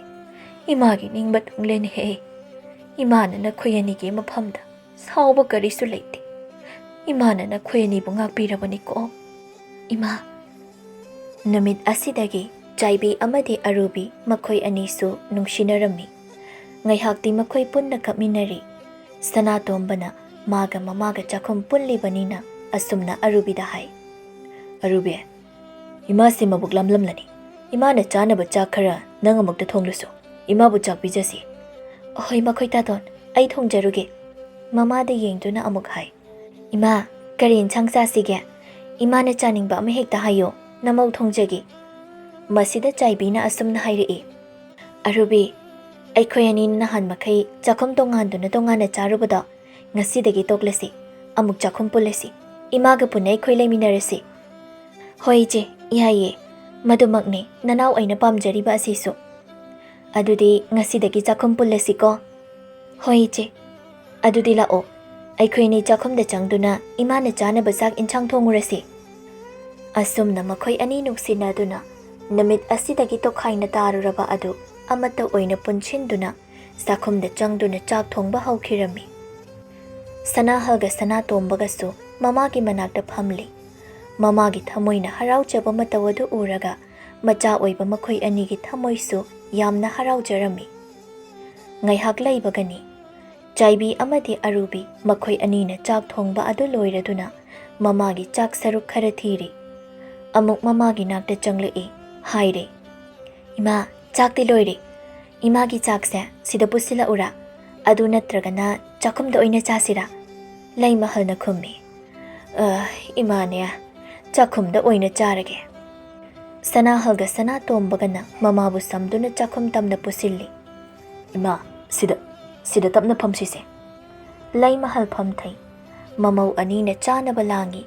ꯏꯃꯥꯒꯤ ꯅꯤꯡꯕ ꯊꯨꯡꯂꯦꯅꯦꯍꯦ꯫ ꯏꯃꯥꯅ ꯅꯈꯣꯏ ꯑꯅꯤꯒꯤ ꯃꯐꯝꯗ ꯁꯥꯎꯕ ꯀꯔꯤꯁꯨ ꯂꯩꯇꯦ꯫ ꯏꯃꯥꯅ ꯅꯈꯣꯏ ꯑꯅꯤꯕꯨ ꯉꯥꯛꯄꯤꯔꯕꯅꯤꯀꯣ ꯏꯃꯥ꯫" ꯅꯨꯃꯤꯠ ꯑꯁꯤꯗꯒꯤ ꯆꯥꯏꯕꯤ ꯑꯃꯗꯤ ꯑꯔꯨꯕꯤ ꯃꯈꯣꯏ ꯑꯅꯤꯁꯨ ꯅꯨꯡꯁꯤꯅꯔꯝꯃꯤ꯫ ꯉꯥꯏꯍꯥꯛꯇꯤ ꯃꯈꯣꯏ ꯄꯨꯟꯅ ꯀꯞꯃꯤꯟꯅꯔꯤ꯫ ꯁꯅꯥꯇꯣꯝꯕꯅ ꯃꯥꯒ ꯃꯃꯥꯒ ꯆꯥꯛꯈꯨꯝ ꯄꯨꯜꯂꯤꯕꯅꯤꯅ ꯑꯁꯨꯝꯅ ꯑꯔꯨꯕꯤꯗ ꯍꯥꯏ, "ꯑꯔꯨꯕꯤ, ꯏꯃꯥꯁꯤ ꯃꯕꯨꯛ ꯂꯥꯝꯂꯝꯂꯅꯤ꯫ ꯏꯃꯥꯅ ꯆꯥꯅꯕ ꯆꯥꯛ ꯈꯔ ꯅꯪ ꯑꯃꯨꯛꯇ ꯊꯣꯡꯂꯨꯁꯨ꯫ ꯏꯃꯥꯕꯨ ꯆꯥꯛ ꯄꯤꯖꯁꯤ꯫ "ꯍꯣꯏ, ꯃꯈꯣꯏ ꯇꯥꯇꯣꯟ, ꯑꯩ ꯊꯣꯡꯖꯔꯨꯒꯦ꯫" ꯃꯃꯥꯗ ꯌꯦꯡꯗꯨꯅ ꯑꯃꯨꯛ ꯍꯥꯏ, "ꯏꯃꯥ, ꯀꯔꯤ ꯏꯟꯁꯥꯡ ꯆꯥꯁꯤꯒꯦ? ꯏꯃꯥꯅ ꯆꯥꯅꯤꯡꯕ ꯑꯃ ꯍꯦꯛꯇ ꯍꯥꯏꯌꯣ, ꯅꯃꯧ ꯊꯣꯡꯖꯒꯦ꯫" ꯃꯁꯤꯗ ꯆꯥꯏꯕꯤꯅ ꯑꯁꯨꯝꯅ ꯍꯥꯏꯔꯛꯏ, "ꯑꯔꯨꯕꯤ, ꯑꯩꯈꯣꯏ ꯑꯅꯤ ꯅꯍꯥꯟ ꯃꯈꯩ ꯆꯥꯛꯈꯨꯝ ꯇꯣꯉꯥꯟꯗꯨꯅ ꯇꯣꯉꯥꯟꯅ ꯆꯥꯔꯨꯕꯗꯣ ꯉꯁꯤꯗꯒꯤ ꯇꯣꯛꯂꯁꯤ, ꯑꯃꯨꯛ ꯆꯥꯛꯈꯨꯝ ꯄꯨꯜꯂꯁꯤ꯫ ꯏꯃꯥꯒ ꯄꯨꯟꯅ ꯑꯩꯈꯣꯏ ꯂꯩꯃꯤꯟꯅꯔꯁꯤ꯫" "ꯍꯣꯏ ꯏꯆꯦ, ꯌꯥꯏꯌꯦ꯫ ꯃꯗꯨꯃꯛꯅꯤ ꯅꯅꯥꯎ ꯑꯩꯅ ꯄꯥꯝꯖꯔꯤꯕ ꯑꯁꯤꯁꯨ꯫ ꯑꯗꯨꯗꯤ ꯉꯁꯤꯗꯒꯤ ꯆꯥꯛꯈꯨꯝ ꯄꯨꯜꯂꯁꯤꯀꯣ꯫" "ꯍꯣꯏ ꯏꯆꯦ꯫ ꯑꯗꯨꯗꯤ ꯂꯥꯛꯑꯣ, ꯑꯩꯈꯣꯏ ꯑꯅꯤ ꯆꯥꯛꯈꯨꯝꯗ ꯆꯪꯗꯨꯅ ꯏꯃꯥꯅ ꯆꯥꯅꯕ ꯆꯥꯛ ꯏꯟꯁꯥꯡ ꯊꯣꯡꯉꯨꯔꯁꯤ꯫" ꯑꯁꯨꯝꯅ ꯃꯈꯣꯏ ꯑꯅꯤ ꯅꯨꯡꯁꯤꯅꯗꯨꯅ ꯅꯨꯃꯤꯠ ꯑꯁꯤꯗꯒꯤ ꯇꯣꯈꯥꯏꯅ ꯇꯥꯔꯨꯔꯕ ꯑꯗꯨ ꯑꯃꯠꯇ ꯑꯣꯏꯅ ꯄꯨꯟꯁꯤꯟꯗꯨꯅ ꯆꯥꯛꯈꯨꯝꯗ ꯆꯪꯗꯨꯅ ꯆꯥꯛ ꯊꯣꯡꯕ ꯍꯧꯈꯤꯔꯝꯃꯤ꯫ ꯁꯅꯥꯍꯜꯒ ꯁꯅꯥꯇꯣꯝꯕꯒꯁꯨ ꯃꯃꯥꯒꯤ ꯃꯅꯥꯛꯇ ꯐꯝꯂꯤ꯫ ꯃꯃꯥꯒꯤ ꯊꯃꯣꯏꯅ ꯍꯔꯥꯎꯖꯕ ꯃꯇꯧ ꯑꯗꯨ ꯎꯔꯒ ꯃꯆꯥ ꯑꯣꯏꯕ ꯃꯈꯣꯏ ꯑꯅꯤꯒꯤ ꯊꯃꯣꯏꯁꯨ ꯌꯥꯝꯅ ꯍꯔꯥꯎꯖꯔꯝꯃꯤ꯫ ꯉꯥꯏꯍꯥꯛ ꯂꯩꯕꯒꯅꯤ, ꯆꯥꯏꯕꯤ ꯑꯃꯗꯤ ꯑꯔꯨꯕꯤ ꯃꯈꯣꯏ ꯑꯅꯤꯅ ꯆꯥꯛ ꯊꯣꯡꯕ ꯑꯗꯨ ꯂꯣꯏꯔꯗꯨꯅ ꯃꯃꯥꯒꯤ ꯆꯥꯛ ꯁꯔꯨꯛ ꯈꯔ ꯊꯤꯔꯤ꯫ ꯑꯃꯨꯛ ꯃꯃꯥꯒꯤ ꯅꯥꯛꯇ ꯆꯪꯂꯛꯏ, ꯍꯥꯏꯔꯦ, "ꯏꯃꯥ, ꯆꯥꯛꯇꯤ ꯂꯣꯏꯔꯦ꯫ ꯏꯃꯥꯒꯤ ꯆꯥꯛꯁꯦ ꯁꯤꯗ ꯄꯨꯁꯤꯜꯂꯛꯎꯔꯥ? ꯑꯗꯨ ꯅꯠꯇ꯭ꯔꯒꯅ ꯆꯥꯛꯈꯨꯝꯗ ꯑꯣꯏꯅ ꯆꯥꯁꯤꯔꯥ?" ꯂꯩꯃꯍꯜꯅ ꯈꯨꯝꯃꯤ, "ꯑ, ꯏꯃꯥꯅꯦ, ꯆꯥꯛꯈꯨꯝꯗ ꯑꯣꯏꯅ ꯆꯥꯔꯒꯦ꯫" ꯁꯅꯥꯍꯜꯒ ꯁꯅꯥꯇꯣꯝꯕꯒꯅ ꯃꯃꯥꯕꯨ ꯁꯝꯗꯨꯅ ꯆꯥꯛꯈꯨꯝ ꯇꯝꯅ ꯄꯨꯁꯤꯜꯂꯤ꯫ "ꯏꯃꯥ, ꯁꯤꯗ, ꯁꯤꯗ ꯇꯞꯅ ꯐꯝꯁꯤꯁꯦ꯫" ꯂꯩꯃꯍꯜ ꯐꯝꯊꯩ꯫ ꯃꯃꯧ ꯑꯅꯤꯅ ꯆꯥꯅꯕ ꯂꯥꯡꯏ꯫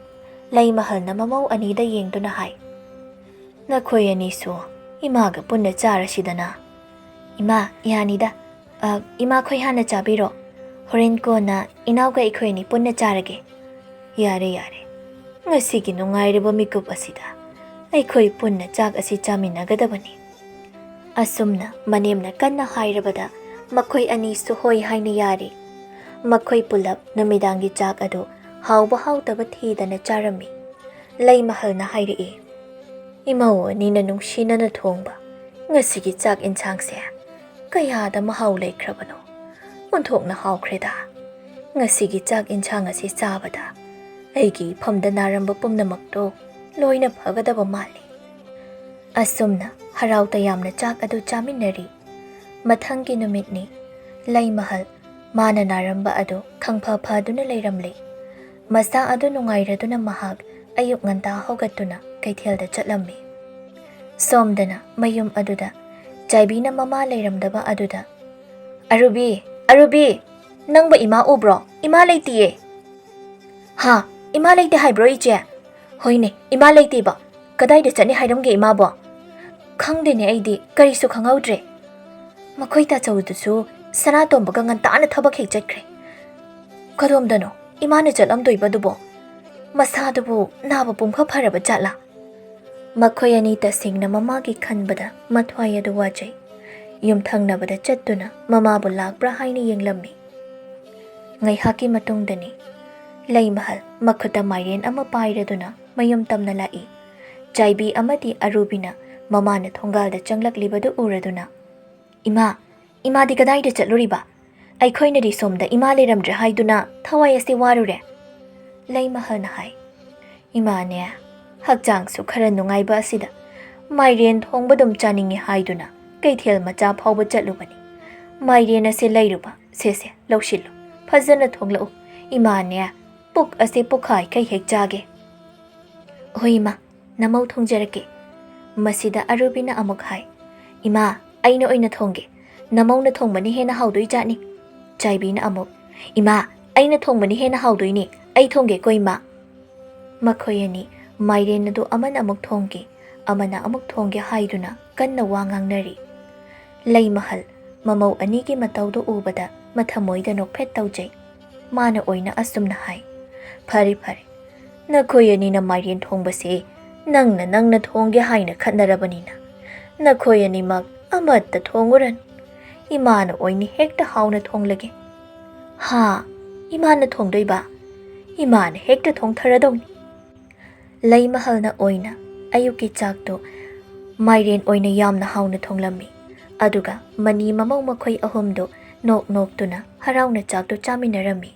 ꯂꯩꯃꯍꯜꯅ ꯃꯃꯧ ꯑꯅꯤꯗ ꯌꯦꯡꯗꯨꯅ ꯍꯥꯏ, "ꯅꯈꯣꯏ ꯑꯅꯤꯁꯨ ꯏꯃꯥꯒ ꯄꯨꯟꯅ ꯆꯥꯔꯁꯤꯗꯅ꯫" "ꯏꯃꯥ, ꯌꯥꯅꯤꯗ꯫ ꯑ, ꯏꯃꯥ, ꯈꯣꯏ ꯍꯥꯟꯅ ꯆꯥꯕꯤꯔꯣ꯫ ꯍꯣꯔꯦꯟ ꯀꯣꯟꯅ ꯏꯅꯥꯎꯒ ꯑꯩꯈꯣꯏ ꯑꯅꯤ ꯄꯨꯟꯅ ꯆꯥꯔꯒꯦ꯫" "ꯌꯥꯔꯦ, ꯌꯥꯔꯦ꯫ ꯉꯁꯤꯒꯤ ꯅꯨꯡꯉꯥꯏꯔꯕ ꯃꯤꯀꯨꯞ ꯑꯁꯤꯗ ꯑꯩꯈꯣꯏ ꯄꯨꯟꯅ ꯆꯥꯛ ꯑꯁꯤ ꯆꯥꯃꯤꯟꯅꯒꯗꯕꯅꯤ꯫" ꯑꯁꯨꯝꯅ ꯃꯅꯦꯝꯅ ꯀꯟꯅ ꯍꯥꯏꯔꯕꯗ ꯃꯈꯣꯏ ꯑꯅꯤꯁꯨ ꯍꯣꯏ ꯍꯥꯏꯅ ꯌꯥꯔꯤ꯫ ꯃꯈꯣꯏ ꯄꯨꯂꯞ ꯅꯨꯃꯤꯗꯥꯡꯒꯤ ꯆꯥꯛ ꯑꯗꯨ ꯍꯥꯎꯕ ꯍꯥꯎꯇꯕ ꯊꯤꯗꯅ ꯆꯥꯔꯝꯃꯤ꯫ ꯂꯩꯃꯍꯜꯅ ꯍꯥꯏꯔꯛꯏ, "ꯏꯃꯧ ꯑꯅꯤꯅ ꯅꯨꯡꯁꯤꯅꯅ ꯊꯣꯡꯕ ꯉꯁꯤꯒꯤ ꯆꯥꯛ ꯏꯟꯁꯥꯡꯁꯦ ꯀꯌꯥꯗ ꯃꯍꯥꯎ ꯂꯩꯈ꯭ꯔꯕꯅꯣ꯫ ꯑꯣꯟꯊꯣꯛꯅ ꯍꯥꯎꯈ꯭ꯔꯦꯗ꯫ ꯉꯁꯤꯒꯤ ꯆꯥꯛ ꯏꯟꯁꯥꯡ ꯑꯁꯤ ꯆꯥꯕꯗ ꯑꯩꯒꯤ ꯏꯐꯝꯗ ꯅꯥꯔꯝꯕ ꯄꯨꯝꯅꯃꯛꯇꯣ ꯂꯣꯏꯅ ꯐꯒꯗꯕ ꯃꯥꯜꯂꯤ꯫" ꯑꯁꯨꯝꯅ ꯍꯔꯥꯎ ꯇꯌꯥꯝꯅ ꯆꯥꯛ ꯑꯗꯨ ꯆꯥꯃꯤꯟꯅꯔꯤ꯫ ꯃꯊꯪꯒꯤ ꯅꯨꯃꯤꯠꯅꯤ꯫ ꯂꯩꯃꯍꯜ ꯃꯥꯅ ꯅꯥꯔꯝꯕ ꯑꯗꯨ ꯈꯪꯐ ꯐꯗꯨꯅ ꯂꯩꯔꯝꯂꯦ꯫ ꯃꯁꯥ ꯑꯗꯨ ꯅꯨꯡꯉꯥꯏꯔꯗꯨꯅ ꯃꯍꯥꯛ ꯑꯌꯨꯛ ꯉꯟꯇꯥ ꯍꯧꯒꯠꯇꯨꯅ ꯀꯩꯊꯦꯜꯗ ꯆꯠꯂꯝꯃꯤ꯫ ꯁꯣꯝꯗꯅ ꯃꯌꯨꯝ ꯑꯗꯨꯗ ꯆꯥꯏꯕꯤꯅ ꯃꯃꯥ ꯂꯩꯔꯝꯗꯕ ꯑꯗꯨꯗ, "ꯑꯔꯨꯕꯤ, ꯑꯔꯨꯕꯤ, ꯅꯪꯕꯨ ꯏꯃꯥ ꯎꯕ꯭ꯔꯣ? ꯏꯃꯥ ꯂꯩꯇꯤꯌꯦ!" "ꯍꯥ? ꯏꯃꯥ ꯂꯩꯇꯦ ꯍꯥꯏꯕ꯭ꯔꯣ, ꯏꯆꯦ?" "ꯍꯣꯏꯅꯦ, ꯏꯃꯥ ꯂꯩꯇꯦꯕ꯫ ꯀꯗꯥꯏꯗ ꯆꯠꯅꯤ ꯍꯥꯏꯔꯝꯒꯦ ꯏꯃꯥꯕꯣ?" "ꯈꯪꯗꯦꯅꯦ, ꯑꯩꯗꯤ ꯀꯔꯤꯁꯨ ꯈꯪꯍꯧꯗ꯭ꯔꯦ꯫ ꯃꯈꯣꯏ ꯇꯥꯆꯧꯗꯨꯁꯨ ꯁꯅꯥꯇꯣꯝꯕꯒ ꯉꯟꯇꯥꯅ ꯊꯕꯛ ꯍꯦꯛ ꯆꯠꯈ꯭ꯔꯦ꯫ ꯀꯗꯣꯝꯗꯅꯣ ꯏꯃꯥꯅ ꯆꯠꯂꯝꯗꯣꯏꯕꯗꯨꯕꯣ? ꯃꯁꯥꯗꯨꯕꯨ ꯅꯥꯕ ꯄꯨꯝꯈ ꯐꯔꯕ ꯖꯥꯠꯂꯥ?" ꯃꯈꯣꯏ ꯑꯅꯤ ꯇꯁꯦꯡꯅ ꯃꯃꯥꯒꯤ ꯈꯟꯕꯗ ꯃꯊ꯭ꯋꯥꯏ ꯑꯗꯨ ꯋꯥꯖꯩ꯫ ꯌꯨꯝꯊꯪꯅꯕꯗ ꯆꯠꯇꯨꯅ ꯃꯃꯥꯕꯨ ꯂꯥꯛꯄ꯭ꯔꯥ ꯍꯥꯏꯅ ꯌꯦꯡꯂꯝꯃꯤ꯫ ꯉꯥꯏꯍꯥꯛꯀꯤ ꯃꯇꯨꯡꯗꯅꯤ ꯂꯩꯃꯍꯜ ꯃꯈꯨꯠꯇ ꯃꯥꯏꯔꯦꯟ ꯑꯃ ꯄꯥꯏꯔꯗꯨꯅ ꯃꯌꯨꯝ ꯇꯝꯅ ꯂꯥꯛꯏ꯫ ꯆꯥꯏꯕꯤ ꯑꯃꯗꯤ ꯑꯔꯨꯕꯤꯅ ꯃꯃꯥꯅ ꯊꯣꯡꯒꯥꯜꯗ ꯆꯪꯂꯛꯂꯤꯕꯗꯨ ꯎꯔꯗꯨꯅ, "ꯏꯃꯥ, ꯏꯃꯥꯗꯤ ꯀꯗꯥꯏꯗ ꯆꯠꯂꯨꯔꯤꯕ? ꯑꯩꯈꯣꯏꯅꯗꯤ ꯁꯣꯝꯗ ꯏꯃꯥ ꯂꯩꯔꯝꯗ꯭ꯔꯦ ꯍꯥꯏꯗꯨꯅ ꯊꯋꯥꯏ ꯑꯁꯤ ꯋꯥꯔꯨꯔꯦ꯫" ꯂꯩꯃꯍꯜꯅ ꯍꯥꯏ, "ꯏꯃꯥꯅꯦ, ꯍꯛꯆꯥꯡꯁꯨ ꯈꯔ ꯅꯨꯡꯉꯥꯏꯕ ꯑꯁꯤꯗ ꯃꯥꯏꯔꯦꯟ ꯊꯣꯡꯕꯗꯨꯝ ꯆꯥꯅꯤꯡꯉꯤ ꯍꯥꯏꯗꯨꯅ ꯀꯩꯊꯦꯜ ꯃꯆꯥ ꯐꯥꯎꯕ ꯆꯠꯂꯨꯕꯅꯤ꯫ ꯃꯥꯏꯔꯦꯟ ꯑꯁꯦ ꯂꯩꯔꯨꯕ, ꯁꯦ ꯁꯦ, ꯂꯧꯁꯤꯜꯂꯨ, ꯐꯖꯅ ꯊꯣꯡꯂꯛꯎ꯫ ꯏꯃꯥꯅꯦ, ꯄꯨꯛ ꯑꯁꯦ ꯄꯨꯛꯈꯥꯏ ꯀꯩ ꯍꯦꯛ ꯆꯥꯒꯦ꯫" "ꯍꯣꯏ ꯏꯃꯥ, ꯅꯃꯧ ꯊꯣꯡꯖꯔꯛꯀꯦ꯫" ꯃꯁꯤꯗ ꯑꯔꯨꯕꯤꯅ ꯑꯃꯨꯛ ꯍꯥꯏ, "ꯏꯃꯥ, ꯑꯩꯅ ꯑꯣꯏꯅ ꯊꯣꯡꯒꯦ꯫ ꯅꯃꯧꯅ ꯊꯣꯡꯕꯅ ꯍꯦꯟꯅ ꯍꯥꯎꯗꯣꯏ ꯖꯥꯠꯅꯤ꯫" ꯆꯥꯏꯕꯤꯅ ꯑꯃꯨꯛ, "ꯏꯃꯥ, ꯑꯩꯅ ꯊꯣꯡꯕꯅ ꯍꯦꯟꯅ ꯍꯥꯎꯗꯣꯏꯅꯦ꯫ ꯑꯩ ꯊꯣꯡꯒꯦꯀꯣ ꯏꯃꯥ꯫" ꯃꯈꯣꯏ ꯑꯅꯤ ꯃꯥꯏꯔꯦꯟ ꯑꯗꯨ ꯑꯃꯅ ꯑꯃꯨꯛ ꯊꯣꯡꯒꯦ, ꯑꯃꯅ ꯑꯃꯨꯛ ꯊꯣꯡꯒꯦ ꯍꯥꯏꯗꯨꯅ ꯀꯟꯅ ꯋꯥ ꯉꯥꯡꯅꯔꯤ꯫ ꯂꯩꯃꯍꯜ ꯃꯃꯧ ꯑꯅꯤꯒꯤ ꯃꯇꯧꯗꯨ ꯎꯕꯗ ꯃꯊꯃꯣꯏꯗ ꯅꯣꯛꯐꯦꯠ ꯇꯧꯖꯩ꯫ ꯃꯥꯅ ꯑꯣꯏꯅ ꯑꯁꯨꯝꯅ ꯍꯥꯏ, "ꯐꯔꯦ ꯐꯔꯦ, ꯅꯈꯣꯏ ꯑꯅꯤꯅ ꯃꯥꯏꯔꯦꯟ ꯊꯣꯡꯕꯁꯦ ꯅꯪꯅ ꯅꯪꯅ ꯊꯣꯡꯒꯦ ꯍꯥꯏꯅ ꯈꯠꯅꯔꯕꯅꯤꯅ ꯅꯈꯣꯏ ꯑꯅꯤꯃꯛ ꯑꯃꯠꯇ ꯊꯣꯡꯉꯨꯔꯅꯨ꯫ ꯏꯃꯥꯅ ꯑꯣꯏꯅ ꯍꯦꯛꯇ ꯍꯥꯎꯅ ꯊꯣꯡꯂꯒꯦ꯫" "ꯍꯥ? ꯏꯃꯥꯅ ꯊꯣꯡꯗꯣꯏꯕ? ꯏꯃꯥꯅ ꯍꯦꯛꯇ ꯊꯣꯡꯊꯔꯗꯧꯅꯤ꯫" ꯂꯩꯃꯍꯜꯅ ꯑꯣꯏꯅ ꯑꯌꯨꯛꯀꯤ ꯆꯥꯛꯇꯨ ꯃꯥꯏꯔꯦꯟ ꯑꯣꯏꯅ ꯌꯥꯝꯅ ꯍꯥꯎꯅ ꯊꯣꯡꯂꯝꯃꯤ꯫ ꯑꯗꯨꯒ ꯃꯅꯤ ꯃꯃꯧ ꯃꯈꯣꯏ ꯑꯍꯨꯝꯗꯨ ꯅꯣꯛ ꯅꯣꯛꯇꯨꯅ ꯍꯔꯥꯎꯅ ꯆꯥꯛꯇꯨ ꯆꯥꯃꯤꯟꯅꯔꯝꯃꯤ꯫